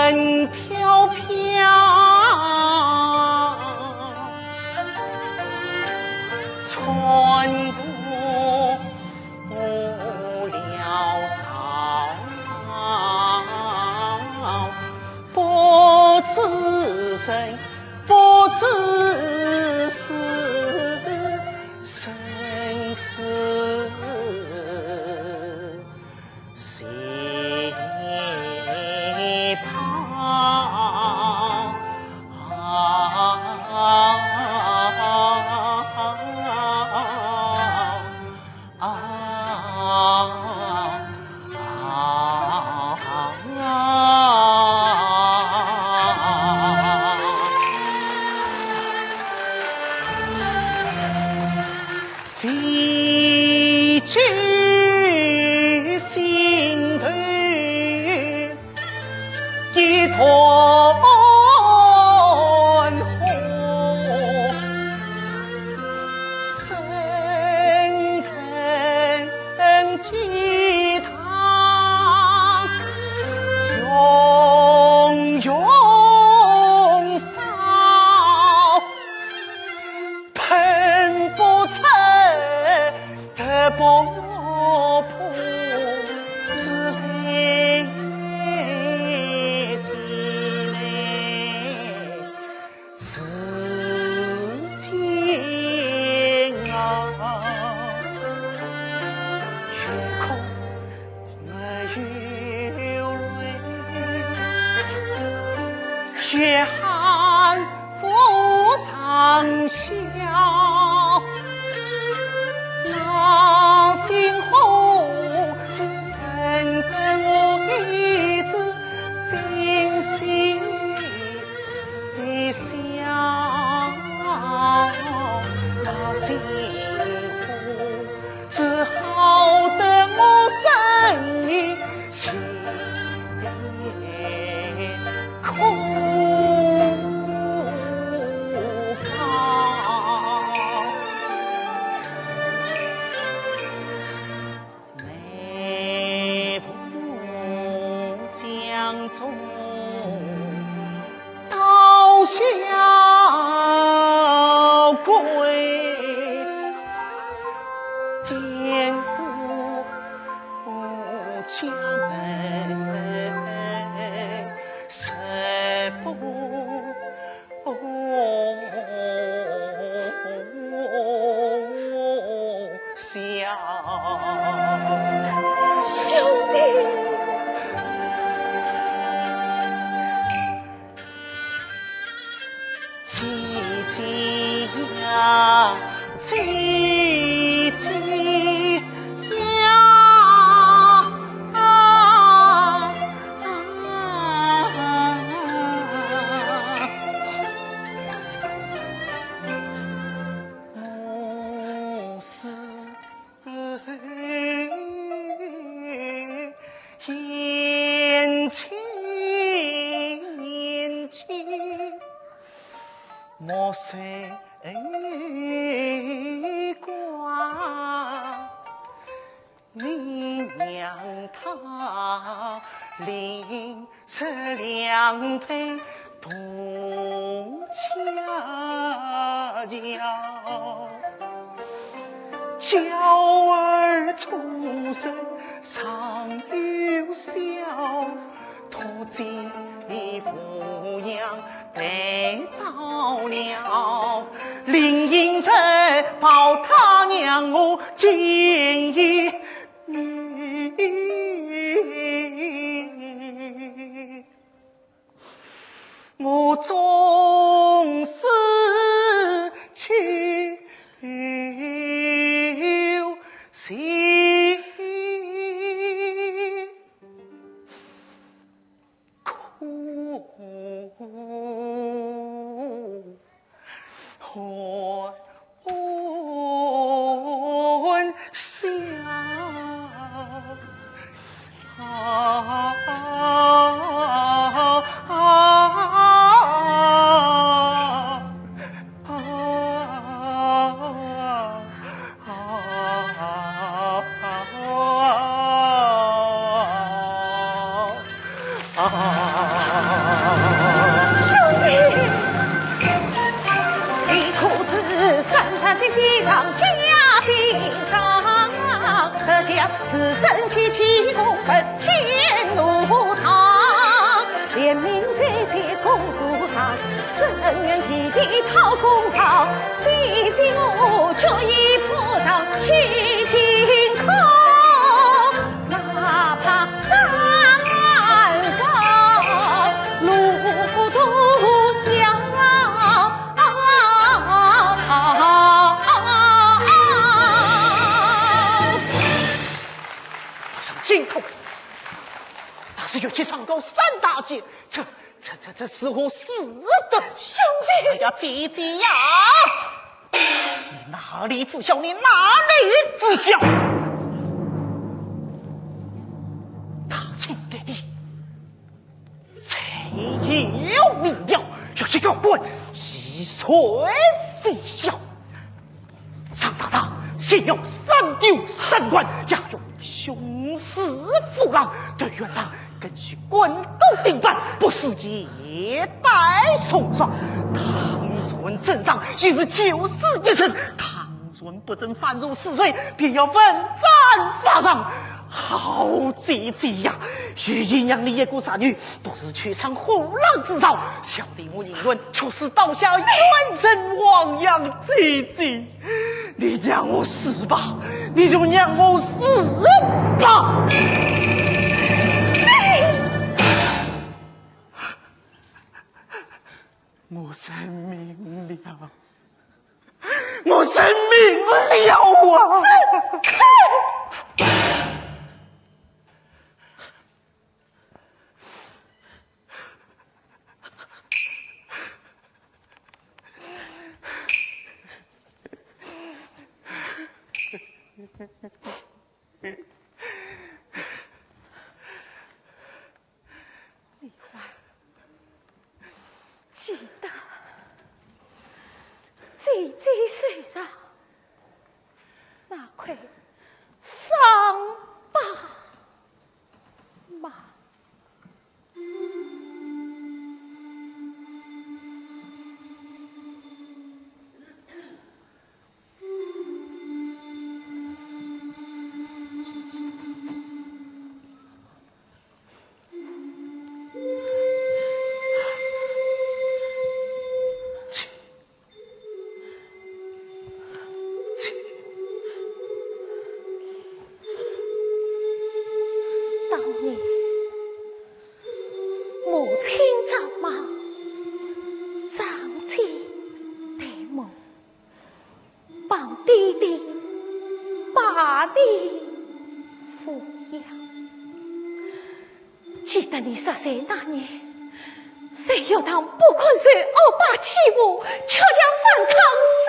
云飘飘，穿过了韶，不知生，不知死，生死 谁怕？飞去心头一团火，生根鸡汤永永烧。 喷不出的婆婆之人的泪，时间啊，越哭 月寒风霜笑，那星河只等等我一只冰心的笑，那星河 只好等我生命心也空高。每逢江中 刀削桂，点不家门，食不下。兄弟。 姐姐呀，姐姐呀。我是 贤妻贤妻，莫守寡。你让她另 这两杯同佳肴，娇儿终身尚有孝，托举你抚养得着了，另行这宝塔让我见一 面。我终身求情。 苦欢笑。自身起起公分，迁怒唐。联名在前公主堂，深院地皮讨公道。姐姐我决意破场去进口，哪怕难高，路途遥。 上进口，那是有去上高三大姐，这、这、这、这是何事的？兄弟！哎呀，姐姐呀，你哪里知晓？你哪里知晓？他请的你。 谁有明了，要去告官，是谁非小。张大大，先要三丢三关，押入凶死府郎，对阮郎更须官渡丁班，不是夜待送状。倘若真上，也是九死一生。倘 若不曾犯入死罪，便要问斩法场。好姐姐呀，与其让你一个杀女，不如去尝虎狼之兆。小弟我宁愿出师刀下，愿成黄羊。姐姐，你让我死吧，你就让我死吧。我认命了。 我认命了啊！李欢，记得姐姐手上那块伤疤吗？ 当年母亲早亡，长子戴某，帮爹爹把你抚养。 记得你十岁那年，在学堂不肯受恶霸欺负，却将饭汤撕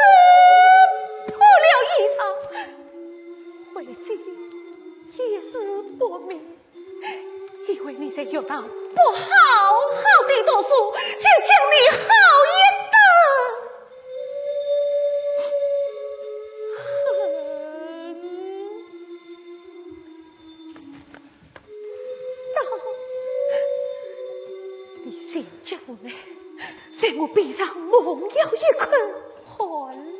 破了衣裳，回去一事不明。以为你在学堂不好好地读书，就将你好一顿。 你心急无奈，在我边上猛咬一口，含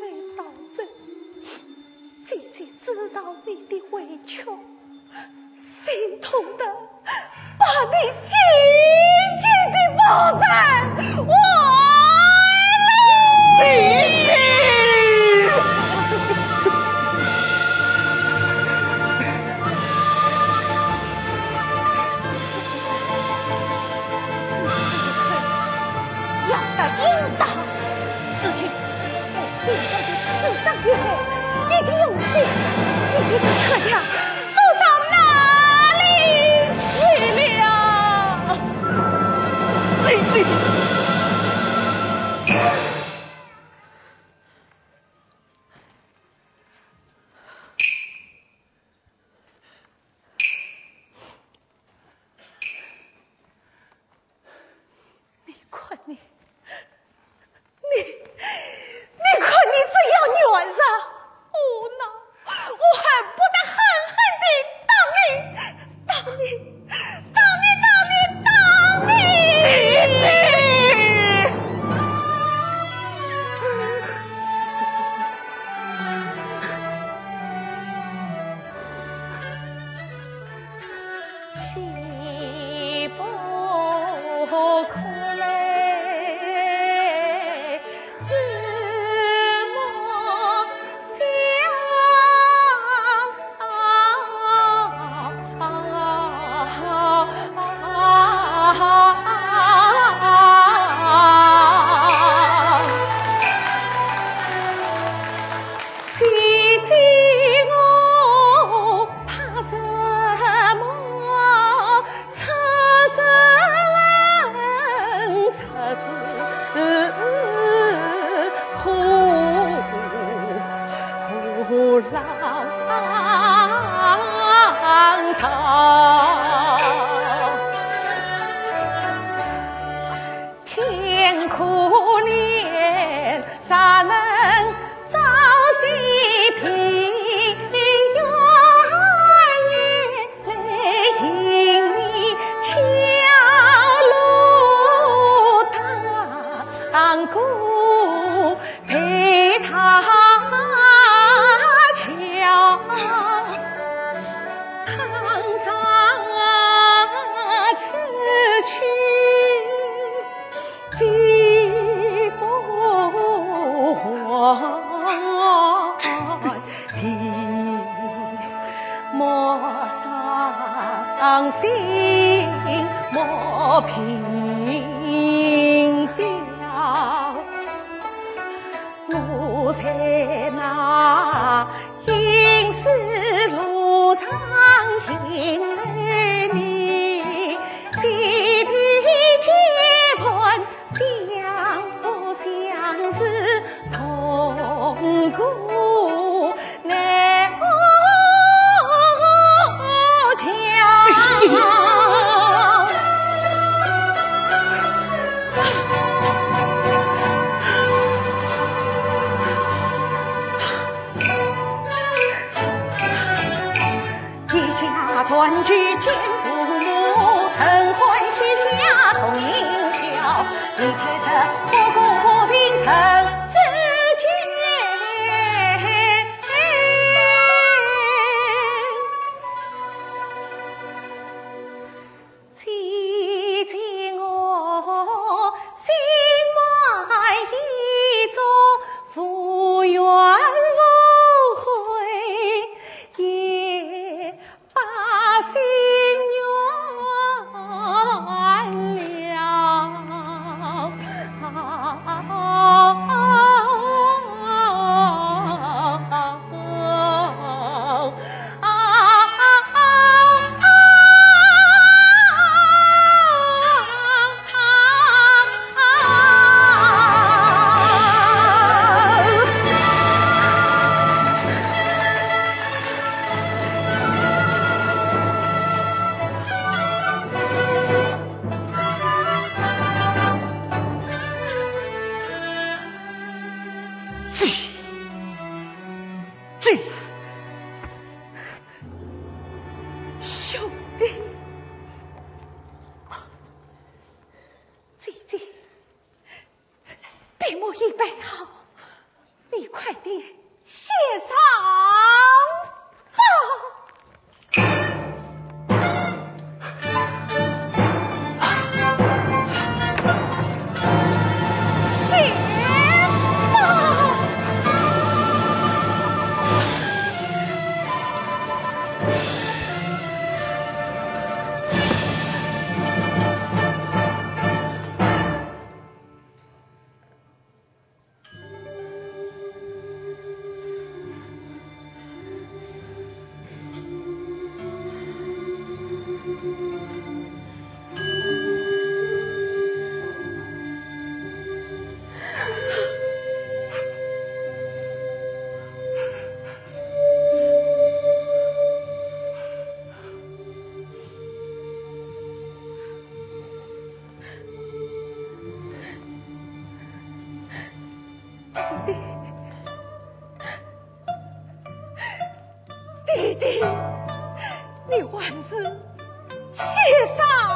泪道歉。姐姐知道你的委屈，心痛得把你紧紧地抱在怀里。姐姐！ 要得应当。如今我背上的刺伤厉害，你的勇气，你的倔强，都到哪里去了？姐姐！ 你看你，你，你看你这样软弱无能，我恨不得狠狠姐姐，我怕什么？出身实是苦，苦郎少。 天可怜，孰能早些平？冤枉，因你桥路当过，被他桥。 唐山此去几不还，地莫伤心莫凭吊。 我在那阴司路上迎来你，姐弟结伴相扶相持同过 来我家。姐姐。一家团聚见父母，承欢膝下同饮酒。离开这五谷平生世间。 姐姐，我心怀意中，无怨无悔，也把心愿了。姐，姐，兄弟，姐姐， 笔墨已备好，你快点写上吧。写吧。 弟弟，弟弟，你还是写上吧。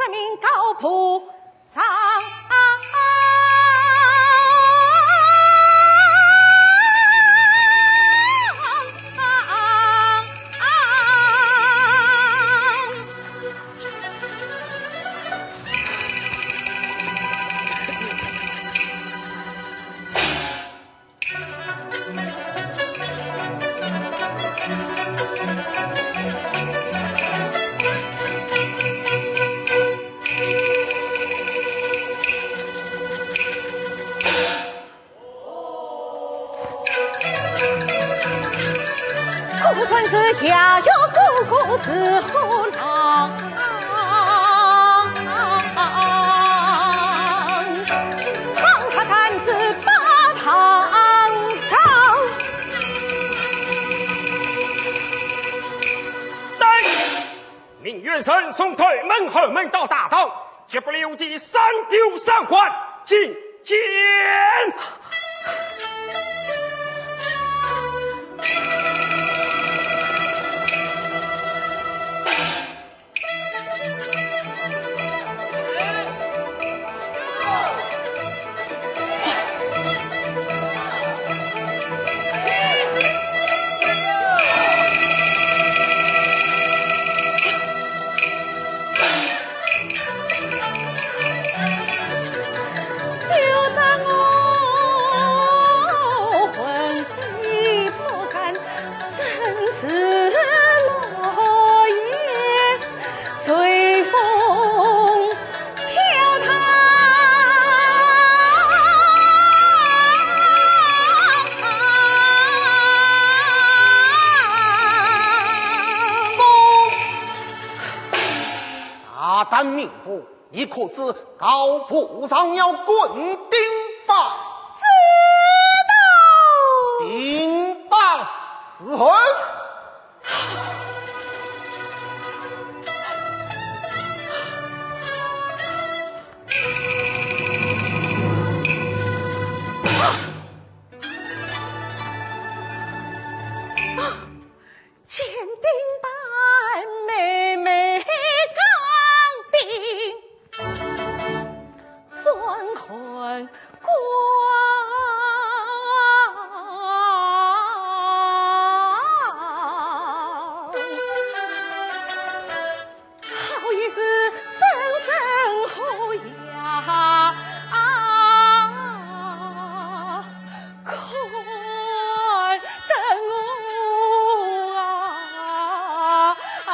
名高菩萨。 孤船是下游，孤孤是河浪。放他担子把他上。 命元神送头门后门到大道，绝不留地三丢三还，觐见。 大胆命妇，你可知高菩萨要棍钉耙？知道。钉耙伺候。 尖钉板，妹妹钢钉，双环挂。好一时生生好呀，看得我啊！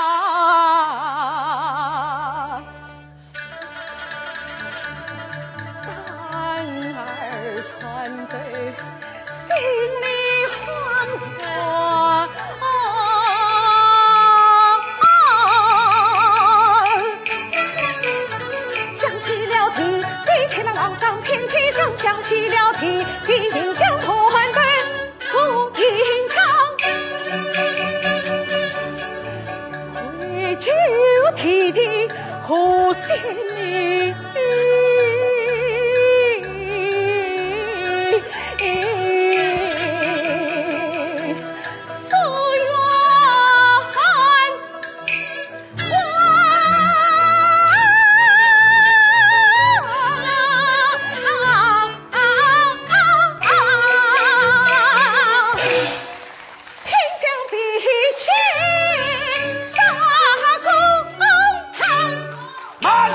慢！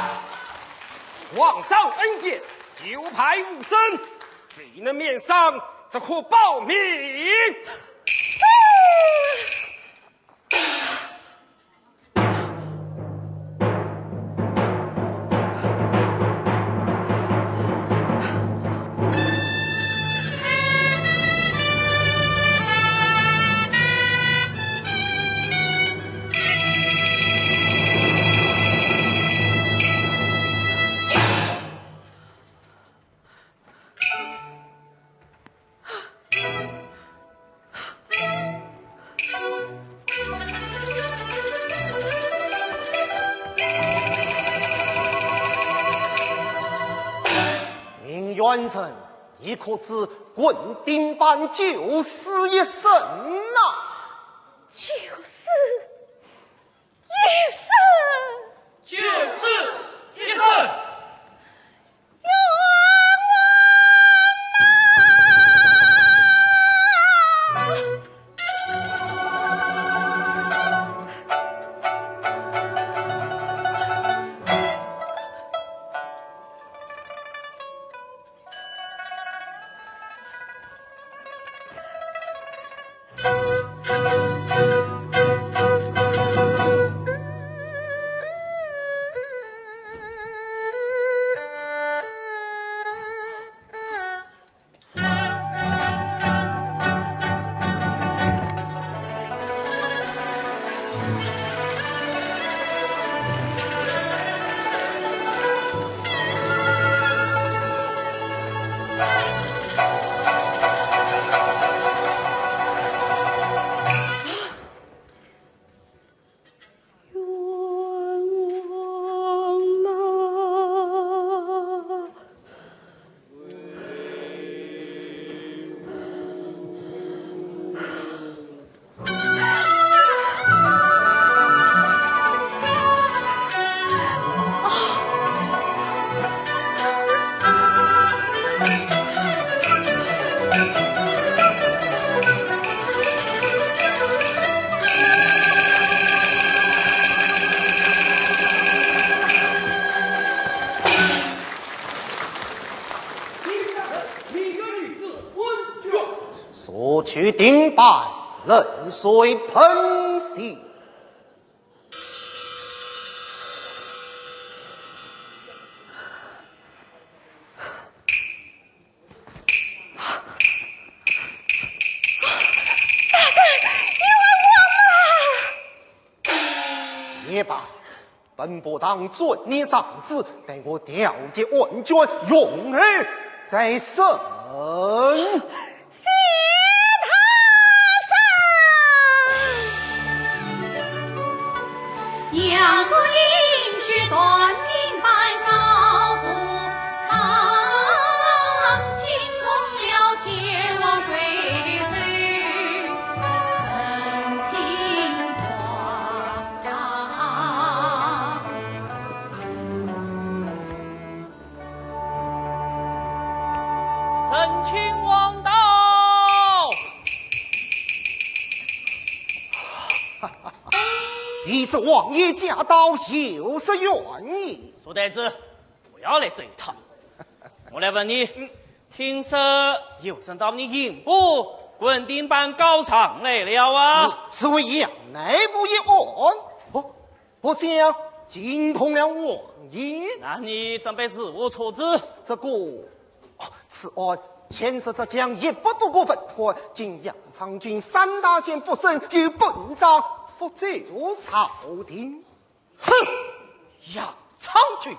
皇上恩典，有牌无声，未能免伤，只可保命。是。 命元神，你可知棍钉板九死一生呐？九死一生？九死就定办冷水喷洗。大人，冤枉啊！也罢， 本部当遵你上旨，待我调解案卷，容后再审。谢大人。杨素英血染银板高不长，惊动了天王贵胄，神情慌张。 沈亲王到。未知王爷驾到，有何远意？苏太子，不要来这一套。我来问你，听说有人到你刑部滚钉板告状来了啊？是，是为杨乃武一案。哦， 不想惊动了王爷。那你准备如何处置？这个，哦，此案牵涉浙江一百多个文官，经杨昌俊三大县复审，由本章复奏朝廷。哼，杨昌俊，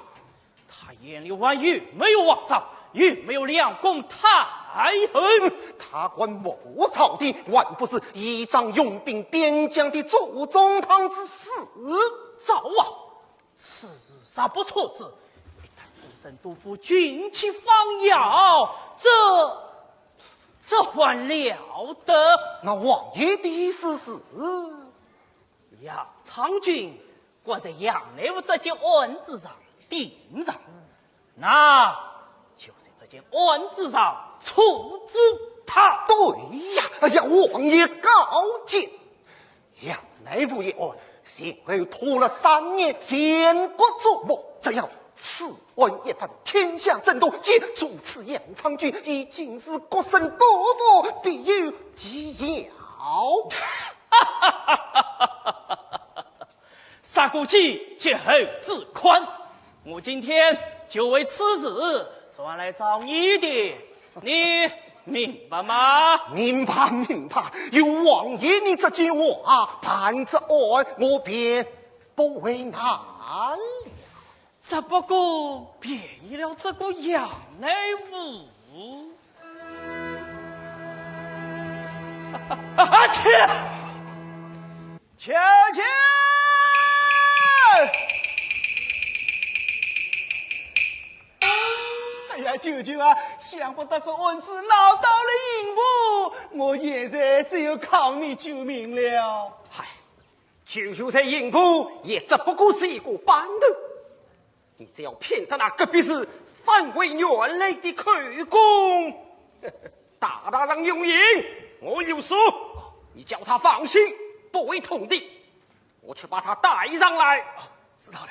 他眼里还有没有王章？有没有两宫太后？他敢谋朝廷，还不是倚仗拥兵边疆的左宗棠之死？糟啊！此事若不处置，一旦孤身独赴军旗方摇，这，这还了得？那王爷的意思是？杨昌俊关在杨乃武这件案子上顶上，那就在这件案子上处置他。对呀，哎呀，王爷高见。杨乃武一案，前后拖了三年，全国瞩目。只要此案一翻，天下震动，即主此杨昌俊已经是国生多福，必有其效。 杀过鸡，绝后自宽。我今天就为此事专来找你的，你明白吗？明白，明白。有王爷你这句话，办这案我便不为难了。只不过便宜了这个杨乃武。啊，天！ 求求！哎呀，舅舅啊，想不到这案子闹到了刑部，我现在只有靠你救命了。嗨，舅舅在刑部也只不过是一个班头， 你只要骗得那隔壁氏返回原来的口供，大大人用刑，我有数。你叫他放心，不会痛的。我去把他带上来。知道了。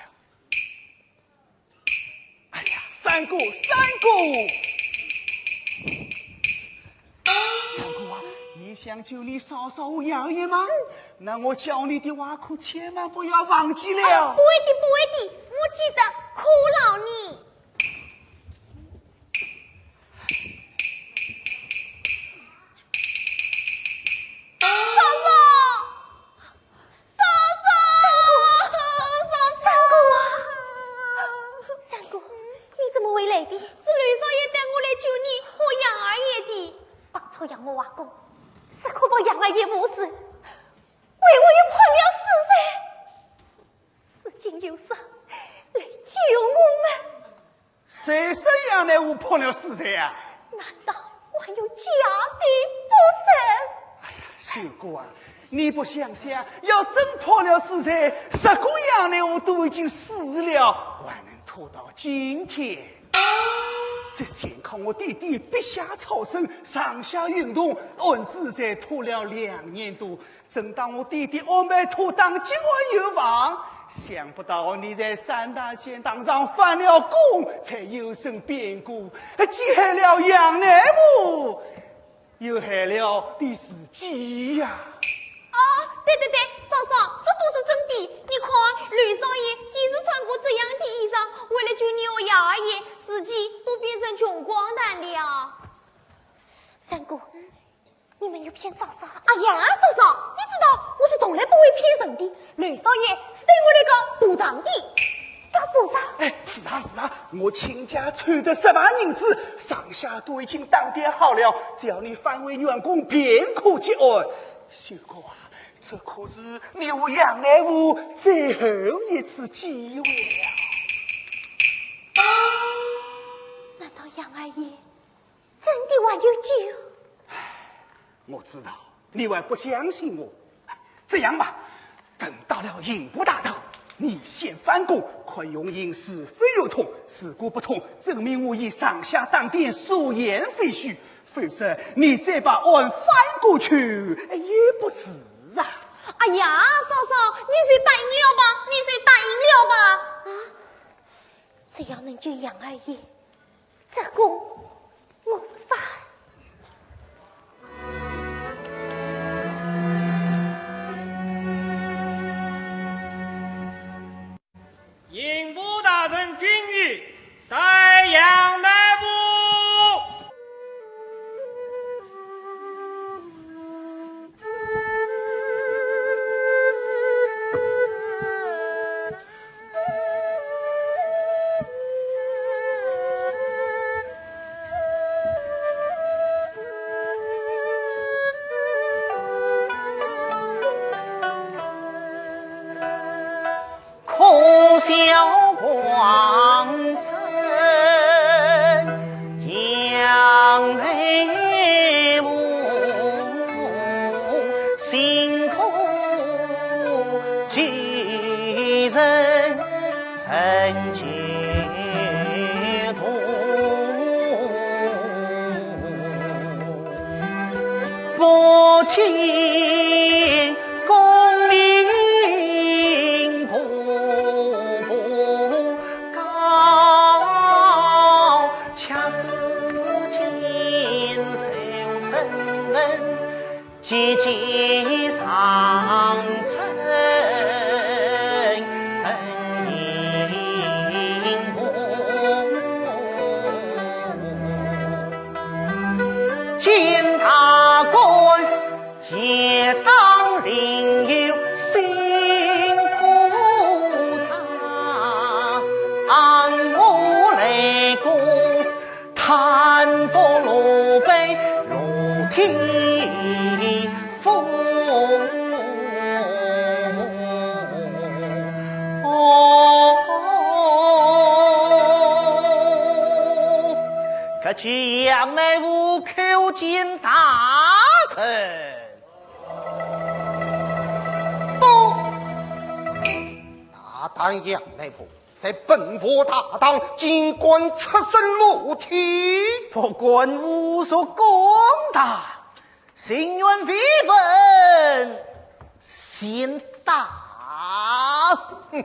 哎呀，三哥，三哥！ 相公啊，你想救你嫂嫂和杨爷吗？那我教你的话可千万不要忘记了。不会的，不会的，我记得，可劳你。嫂嫂！ 嫂嫂，嫂嫂！三哥，你怎么会来的？是刘少爷带我来救你和杨二爷的。当初杨某阿公是可把杨二爷无视，为我也判了死罪。如今有人来救我们。 谁说杨乃武判了死罪啊？难道还有假的不成？哎呀，秀姑啊，你不想想，要真判了死罪，十个杨乃武都已经死了，还能拖到今天？这全靠我爹爹笔下草生，上下运动，案子才拖了两年多。 正当我爹爹安排妥当，结案有望，想不到你在三大县当上翻了供，才有生变故，陷害了杨乃武。又害了你自己呀。啊，对对对，嫂嫂，这都是真的。你看，刘少爷几时穿过这样的衣裳，为了救你和杨二爷，自己都变成穷光蛋了。三哥，你没有骗嫂嫂。哎呀，嫂嫂，你知道我是从来不会骗人的。刘少爷是对我来讲补偿的。打补偿？哎，是啊是啊，我亲家凑的十万银子，上下都已经打点好了，只要你返回员工便可结案。秀姑啊，这可是你和杨乃武最后一次机会了。难道杨二爷真的还有救？我知道你还不相信我。这样吧，等到了刑部大堂，你先翻供，看用刑是否有通，如果不通，证明我已上下打点，所言非虚，否则你再把案翻过去也不迟啊。哎呀，嫂嫂，你就答应了吧，你就答应了吧。啊，只要能救杨二爷，这个我不犯。刑部大人隽永，带杨乃武。大胆杨乃武，在本部大堂竟敢出声露天！不敢侮辱公堂，情愿非分先打。哼，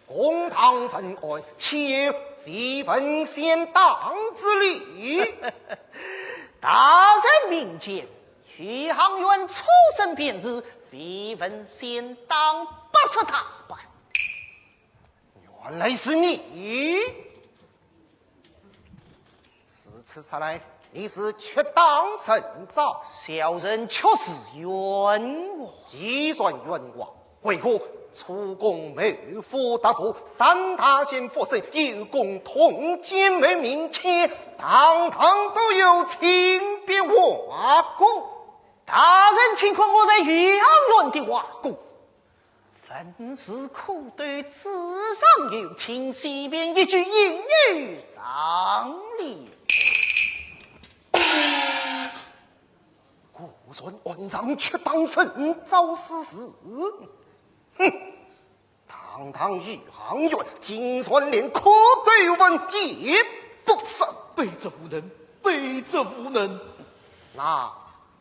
公堂问案，岂有非分先打之理？大人明鉴，余杭县出身便是，非分先打，不是他犯。 原来是你！如此说来，你是屈打成招。小人确是冤枉。既然冤枉，为何出宫谋夫夺妇，上大殿复审，有功通奸，谋民抢，堂堂都有请别画供？大人请看我在余杭县的画供。 文字可对，纸上有情，随便一句，应有上联。果然按上屈打成招之事。哼，堂堂余杭县，竟然连可对文也不识。卑职无能，卑职无能。那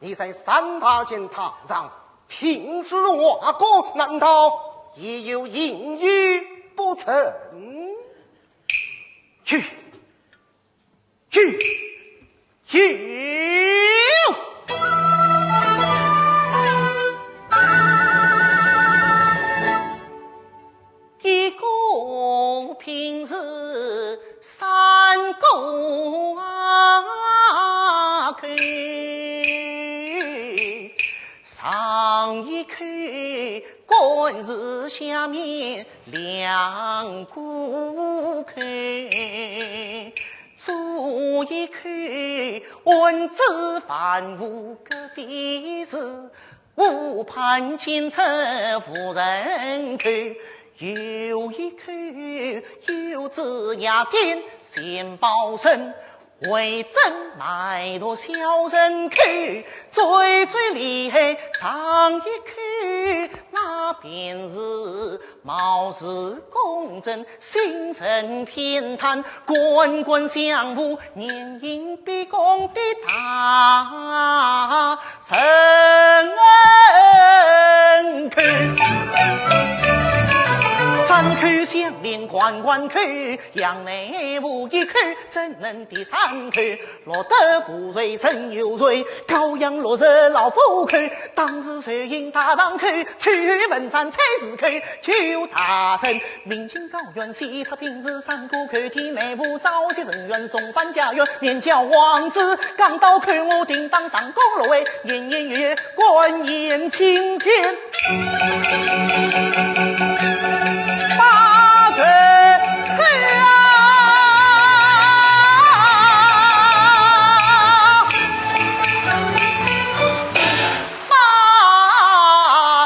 你在上大殿堂上凭实画供，难道也有应允不成？有，有，有！山沟啊，口，上一口官司，下面两股口，左一口案子犯无隔壁事， 误判奸贼无人口，右一口有子夜店钱宝生，为争买夺小人口，最最厉害上一口，那便是貌似公正，心存偏袒，官官相护， 人人比公的大人口。三口相连环环口，杨乃武一口怎能敌三口？落得无罪真有罪，羔羊落入老虎口，当时谁应大堂口，去问斩差事口，求大人 明镜高悬，洗脱平时三个口，替内务召集人员送返家园，面交王子，讲到口，我定当上个落位，年年月月，官言青天。八个口啊！ 八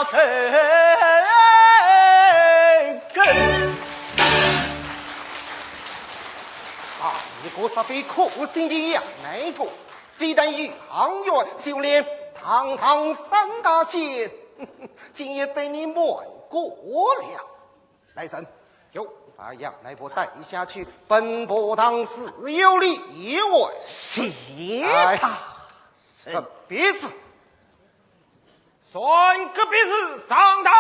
口口。啊，一个十分可信的杨乃武，非但杨元，就连堂堂三大仙，竟也被你瞒过了。来人，有，把杨乃武带下去，奔波堂自有理由。是。哎，大人。呃，别子， 传隔壁事上堂。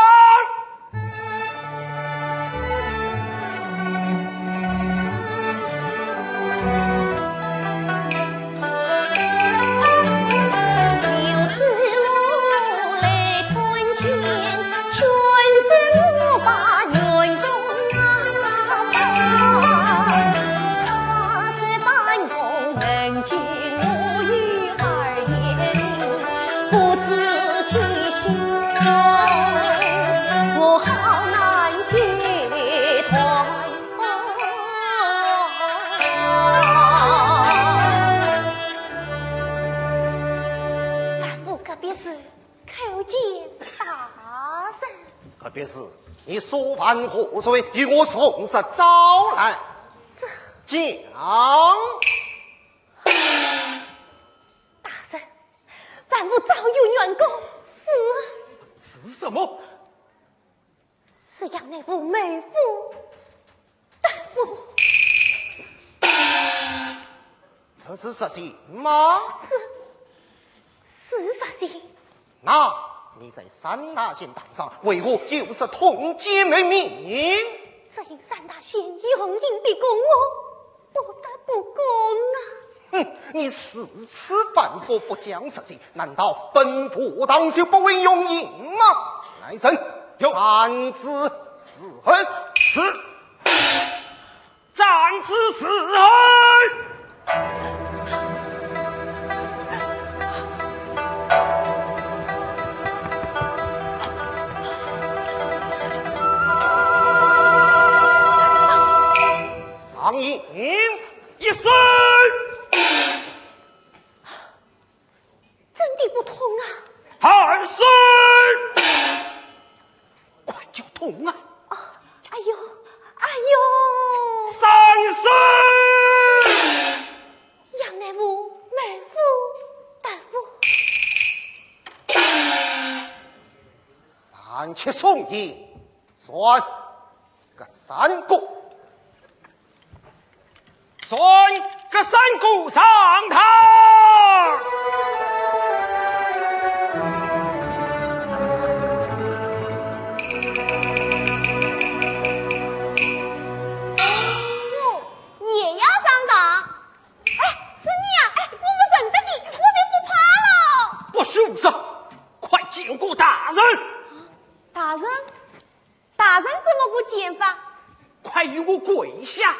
万福隔壁事叩见大人。隔壁事，你所犯何罪？与我从实招来。这讲。 大人，万福早有冤枉，是。是什么？是杨乃武谋夫夺妇。这是实情吗？是，是实情。 那你在三大仙堂上为何又是通奸谋命？只因三大仙用刑逼供我，不得不供啊。哼，你如此反复不讲实情，难道本部堂就不会用刑吗？来人，有。斩之伺候。是。 斩之伺候。上刑。一声。 真的不痛啊？二声。快叫痛啊！啊，哎呦，哎呦！三声。杨乃武谋夫夺妇。三七送一，算。 搿三个，算搿三个上堂。哦，也要上堂？哎，是你啊？哎，我不认得你，我就不怕了。不许胡说，快见过大人。大人？ 大人怎么不见法？快与我跪下！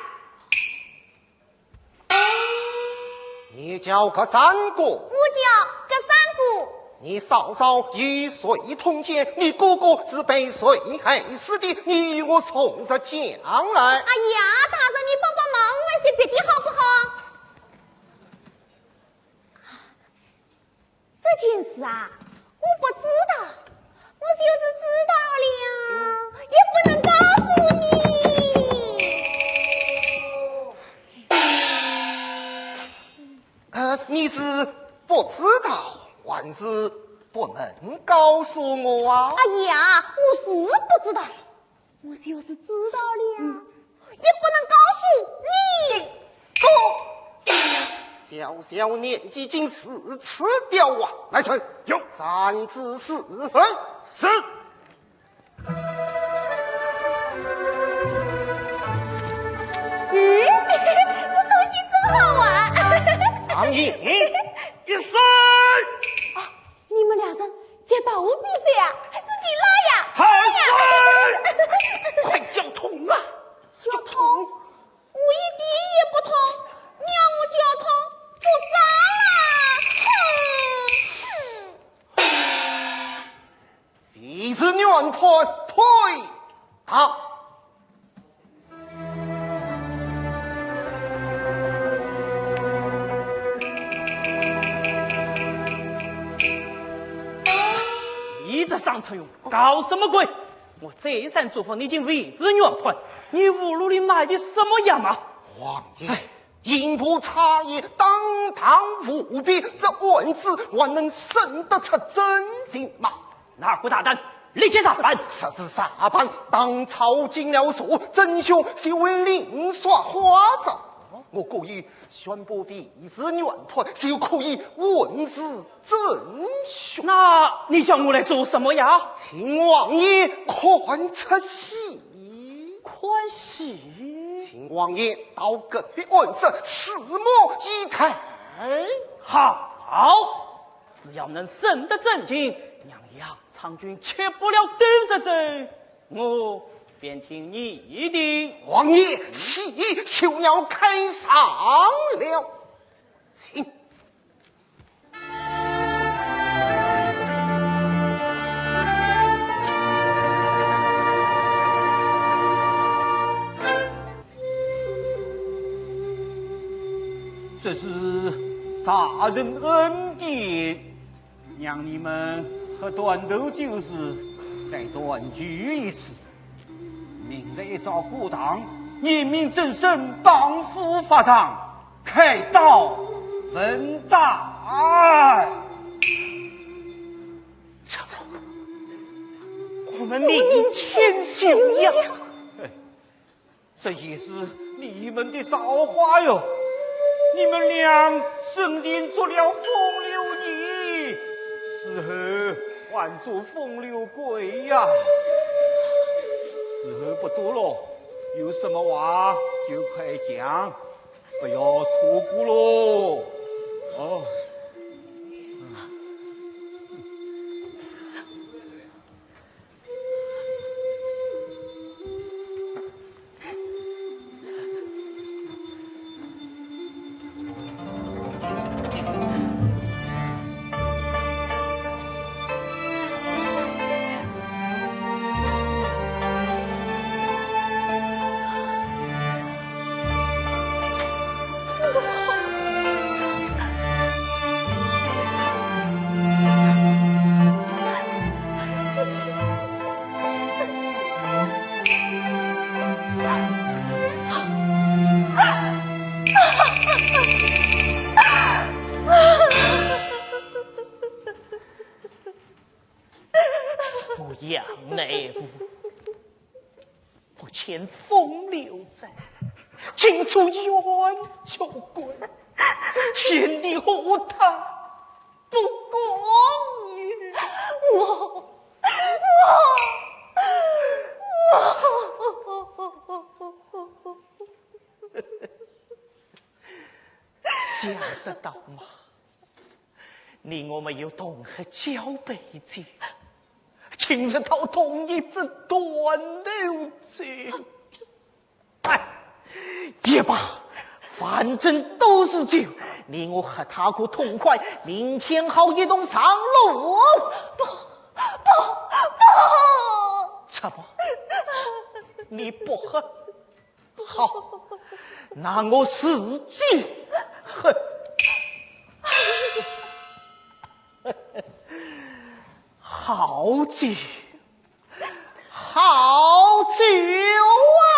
你叫个三个。我叫个三个。你嫂嫂与谁通奸？你哥哥是被谁害死的？你与我从实讲来。哎呀，大人，你帮帮忙，问些别的好不好？这件事啊，我不知道。我就是知道了，也不能告诉你。 呃，你是不知道，还是不能告诉我啊？哎呀，我是不知道，我就是知道了，也不能告诉你。够！小小年纪竟如此刁啊！来人，有。斩之四。嗯，是。咦，这东西真好玩。上演。一岁。啊，你们两人在帮我比赛啊？是几拉呀？二岁。快叫痛啊！叫痛？我一点也不痛，你让我叫痛做啥啦？哼！ 未是原判，退堂。你这商朝勇，搞什么鬼？我再三嘱咐你，已经未是原判，你葫芦里卖的什么洋毛？王爷，哎， 刑部差役当堂舞弊，这案子还能审得出真情吗？哪个大胆，立即查办。实是查办，当朝进了书，真凶就会另说花招。我故意宣布未是原判，就可以问是真凶。那你叫我来做什么呀？请王爷看出戏。 看戏？请王爷到隔壁案室，拭目以待。好，只要能审得真情，让杨昌君吃不了兜率走，我便听你的。王爷，戏就要开场了，请。 这是大人恩典，让你们喝断头酒时再团聚一次。明日一早过堂，验明正身，绑赴法场，开刀问斩。这不，我们明天就要。 这也是你们的造化哟。你们俩生前做了风流人，死后还做风流鬼呀。时候不多了，有什么话就快讲，不要错过喽。哦。 我杨乃武，不欠风流债，今朝冤屈归，天地何大不公也。我，我，我。 想得到吗？你我没有同喝交杯酒，今日倒同饮这断头酒。哎，也罢，反正都是酒，你我和他个痛快，明天好一同上路。不，不，不！怎么？你不喝？好，那我自己喝。好酒，好酒啊！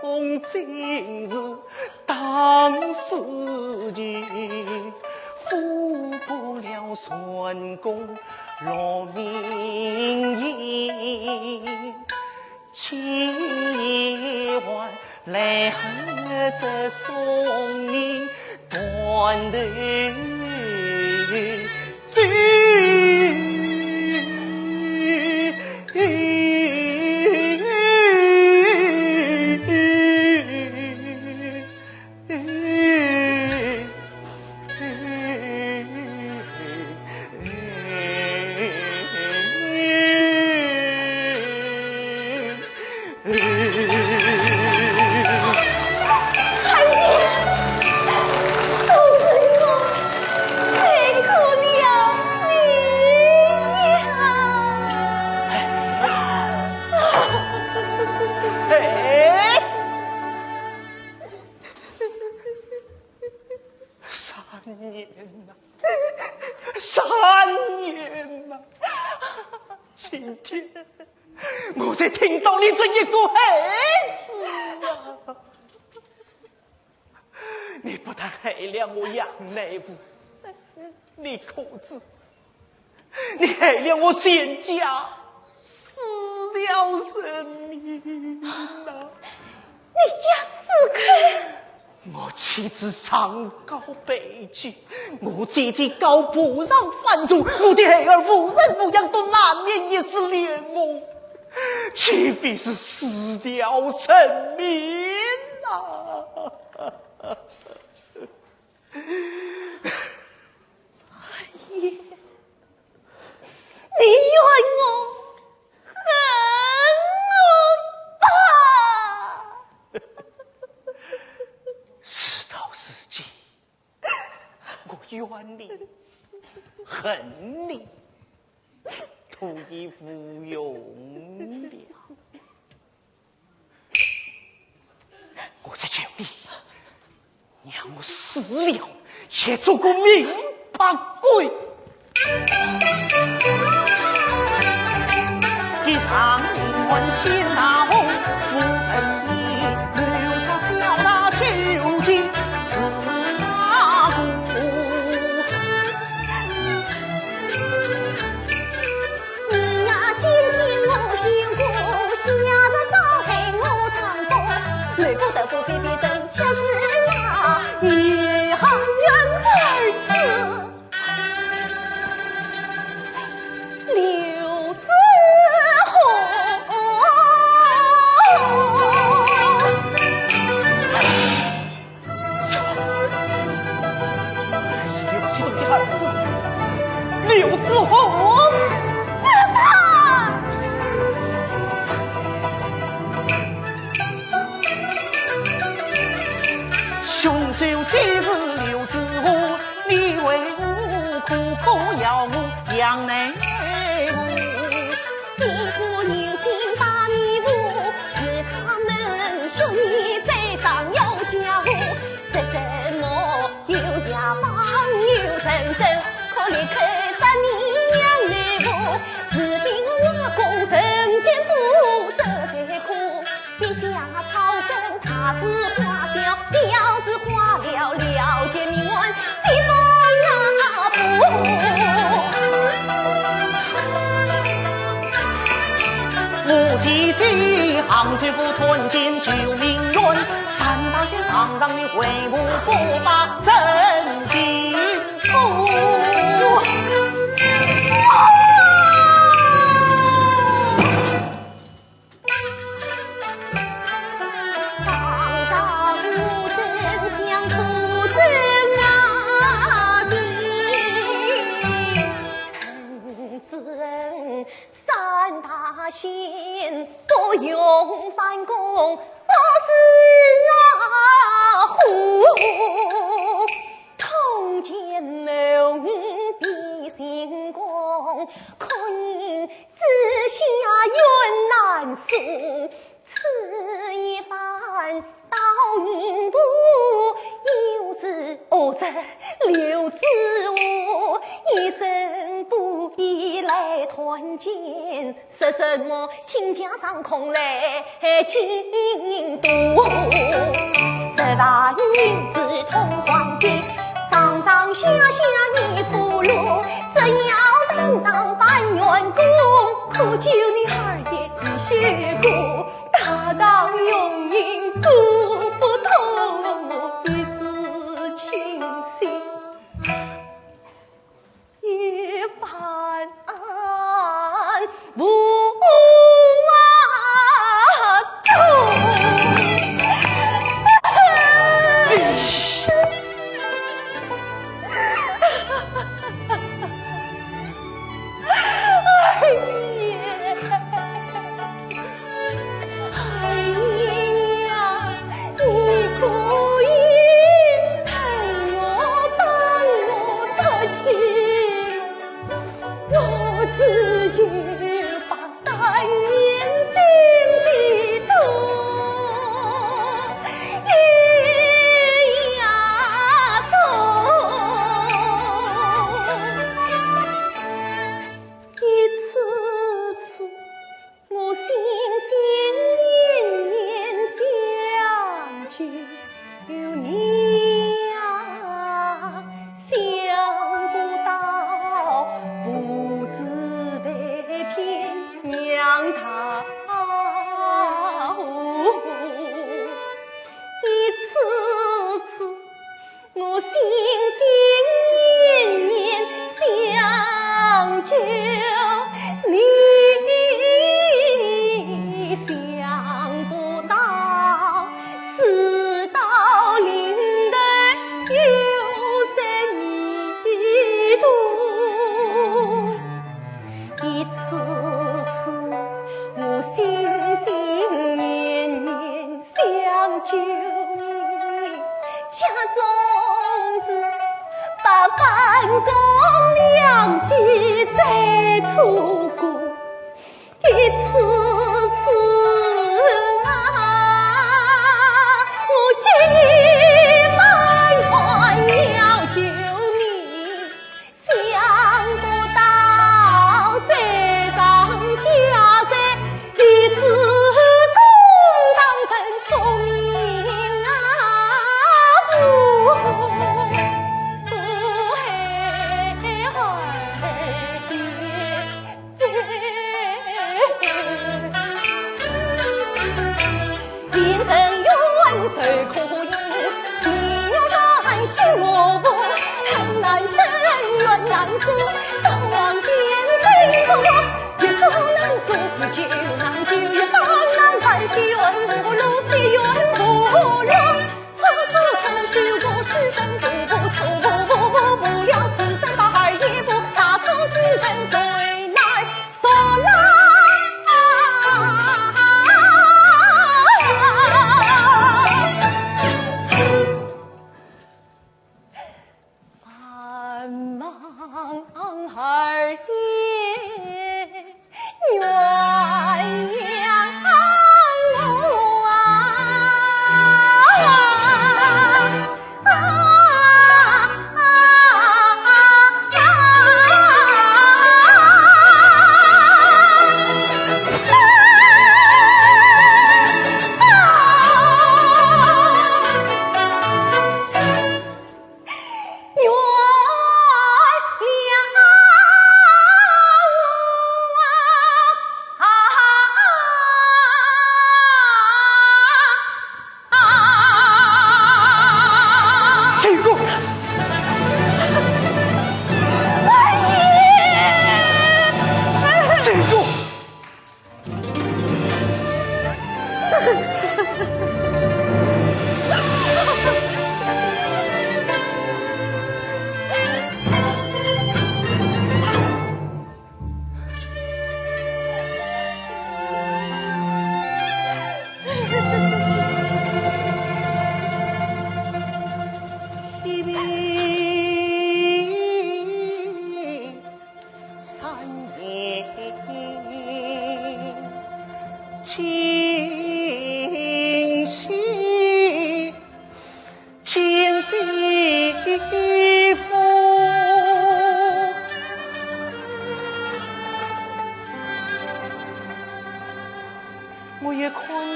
公今日当世人，富不了三公六名也，千万来和这送你断头 哎呀，都是我太苦了你呀！哎，三年呐，三年呐，今天 我才听到你这一个害字啊！你不但害了我杨乃武，你可知，你害了我全家四条人命呐！你家四口？ 我妻子上告被拒，我姐姐告破伤犯重，我的孩儿无人抚养，都难免一死，连我岂非是四条人命啊！哎呀，你怨我，恨我吧！ 事到如今，我怨你，恨你，都已无用了。我在求你，让我死了也做个明白鬼。 刘子豪。是刘子豪的儿子，刘子豪。是他。 凶手就是刘子豪，你为何苦苦要我杨乃武？你个人心大迷糊，是他们凶你栽赃要家伙，说什么有雅芳有认真，可怜可怜你杨乃武，是比我外公人间不这才苦。 笔下草生，大事化小，小事化了，了结命案，喜怒啊不。我姐姐杭州府探监救命案，三大县堂上的回目不把真情不。 三大县不用翻供，都是啊虎。 通奸谋逆比行宫，可饮之下冤难诉。此一番到刑部，又是哦，这刘子豪一生不易劳团见，说什么亲家上空来进都。十八银子通黄金，上上下下你苦路，只要登上半圆宫，苦救你二爷的血骨，大唐永远割不断一丝亲心。 一番无话。哎呀！ 哎呀，你可以陪我，帮我托起，我自己把三年心的痛一样痛。一次次 我心心念念想救你呀，想不到父子被骗娘逃。一次次 我心心念念想救你，想不到事到临头有谁能渡。一次次我心心念念 想救你，家中事百般苦，两气再错过，一次次啊，我急于满怀要救你。 想不到山上家人，一次公堂人送命啊！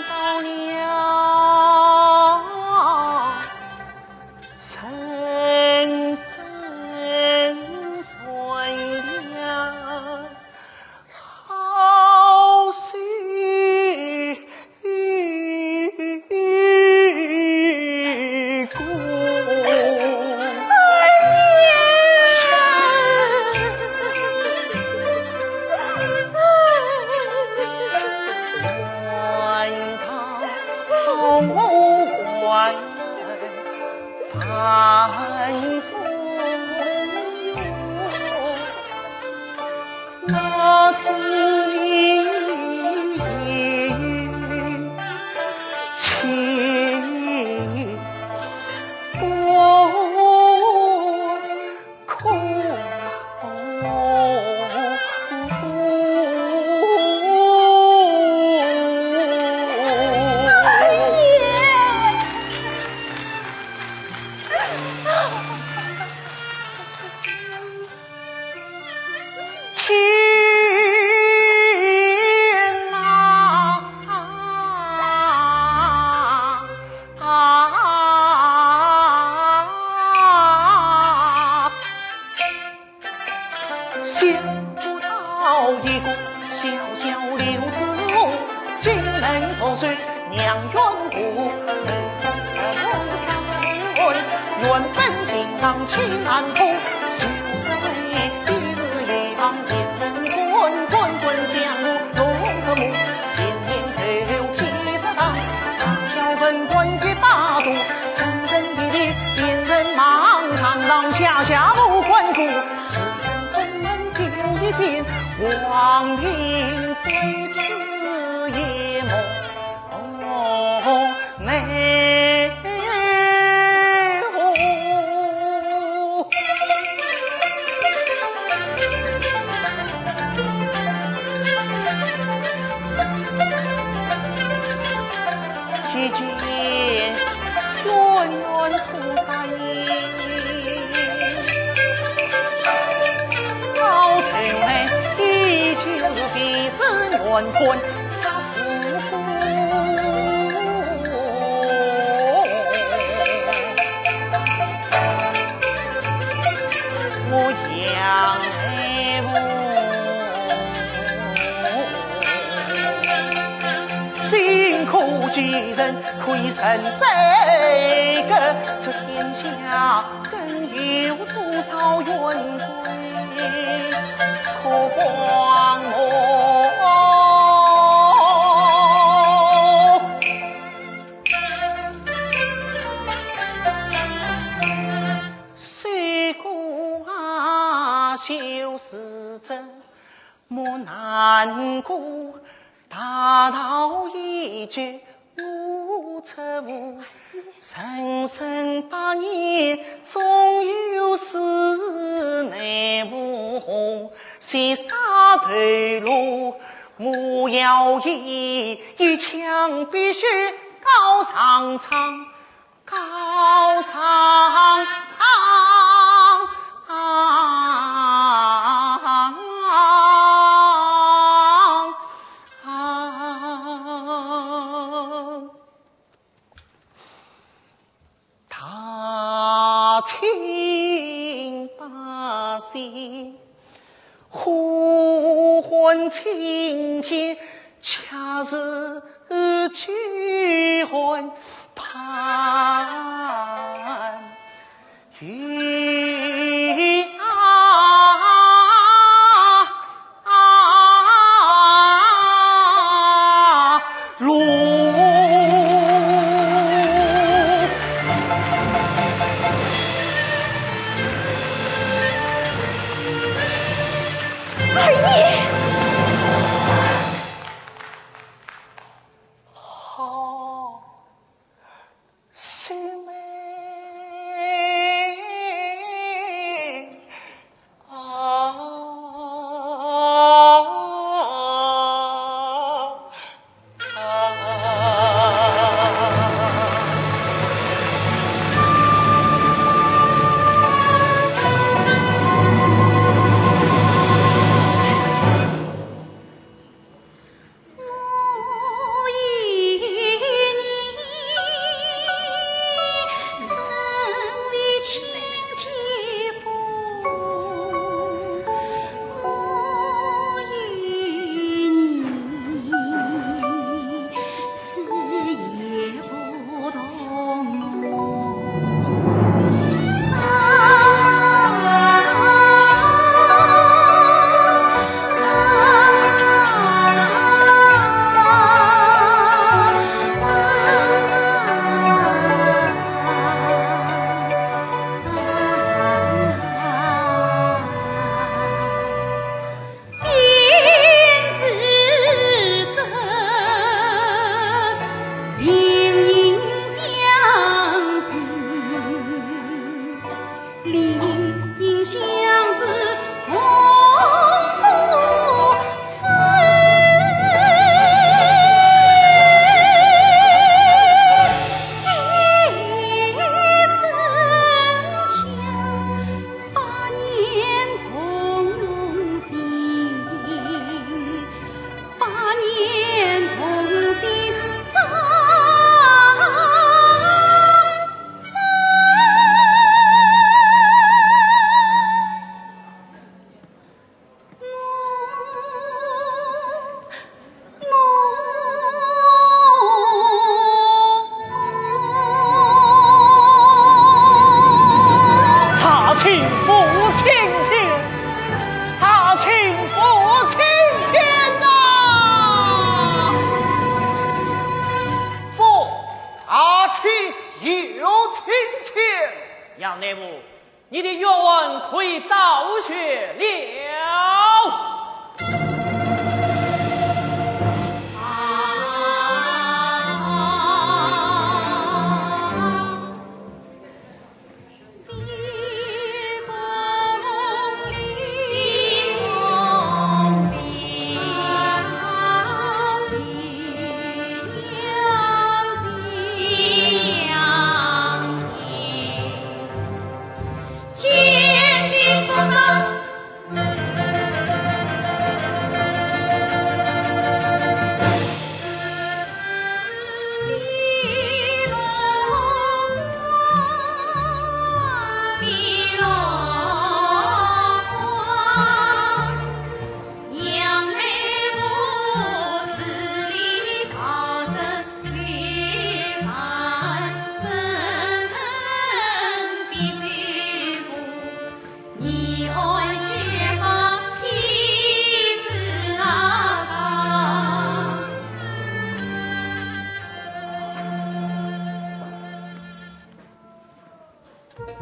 到了深圳算了，好些 一个。那知你情不可。天哪！想不到一个小小刘知府，竟能毒死娘冤婆。 原本心肠情难破，就在一日夜旁，一人滚滚滚相骂，弄得我前言后后几十趟，大小文官一把多，人人别别，病人忙，上上下下无关顾，世人不能丢一遍，亡命归此一梦。 哦，哎，哦。一见冤冤苦三年，到头来依旧是冤官 杀无辜。我杨乃武，心可救人，可以成这个，这天下 更有多少冤鬼可光哦？谁过啊，就是这么难过，大道一句 无出无，人生百年总有死，奈何何须杀头路？我要一，一腔碧血告上苍，告上苍。 大清百姓呼唤青天，恰似饥寒盼 雨啊，路。二爷。好。 秀妹啊。杨乃武，你的冤枉可以昭雪了。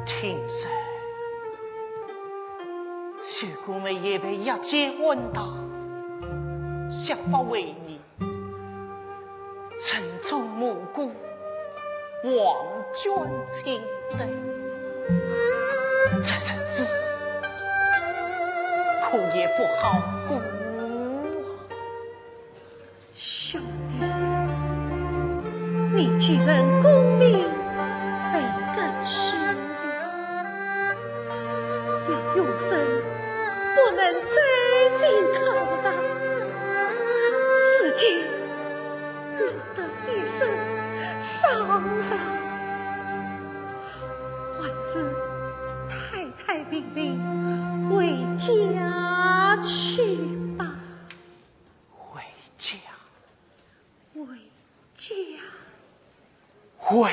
听说，秀姑妹也被押解安搭，削发为尼，城中无辜，黄捐青灯。这日子可也不好过啊。 兄弟，你既然功名被革去了，要永生不能再进考场，世间难得一生上场，还是太太平平回家去吧。 回家，回家，回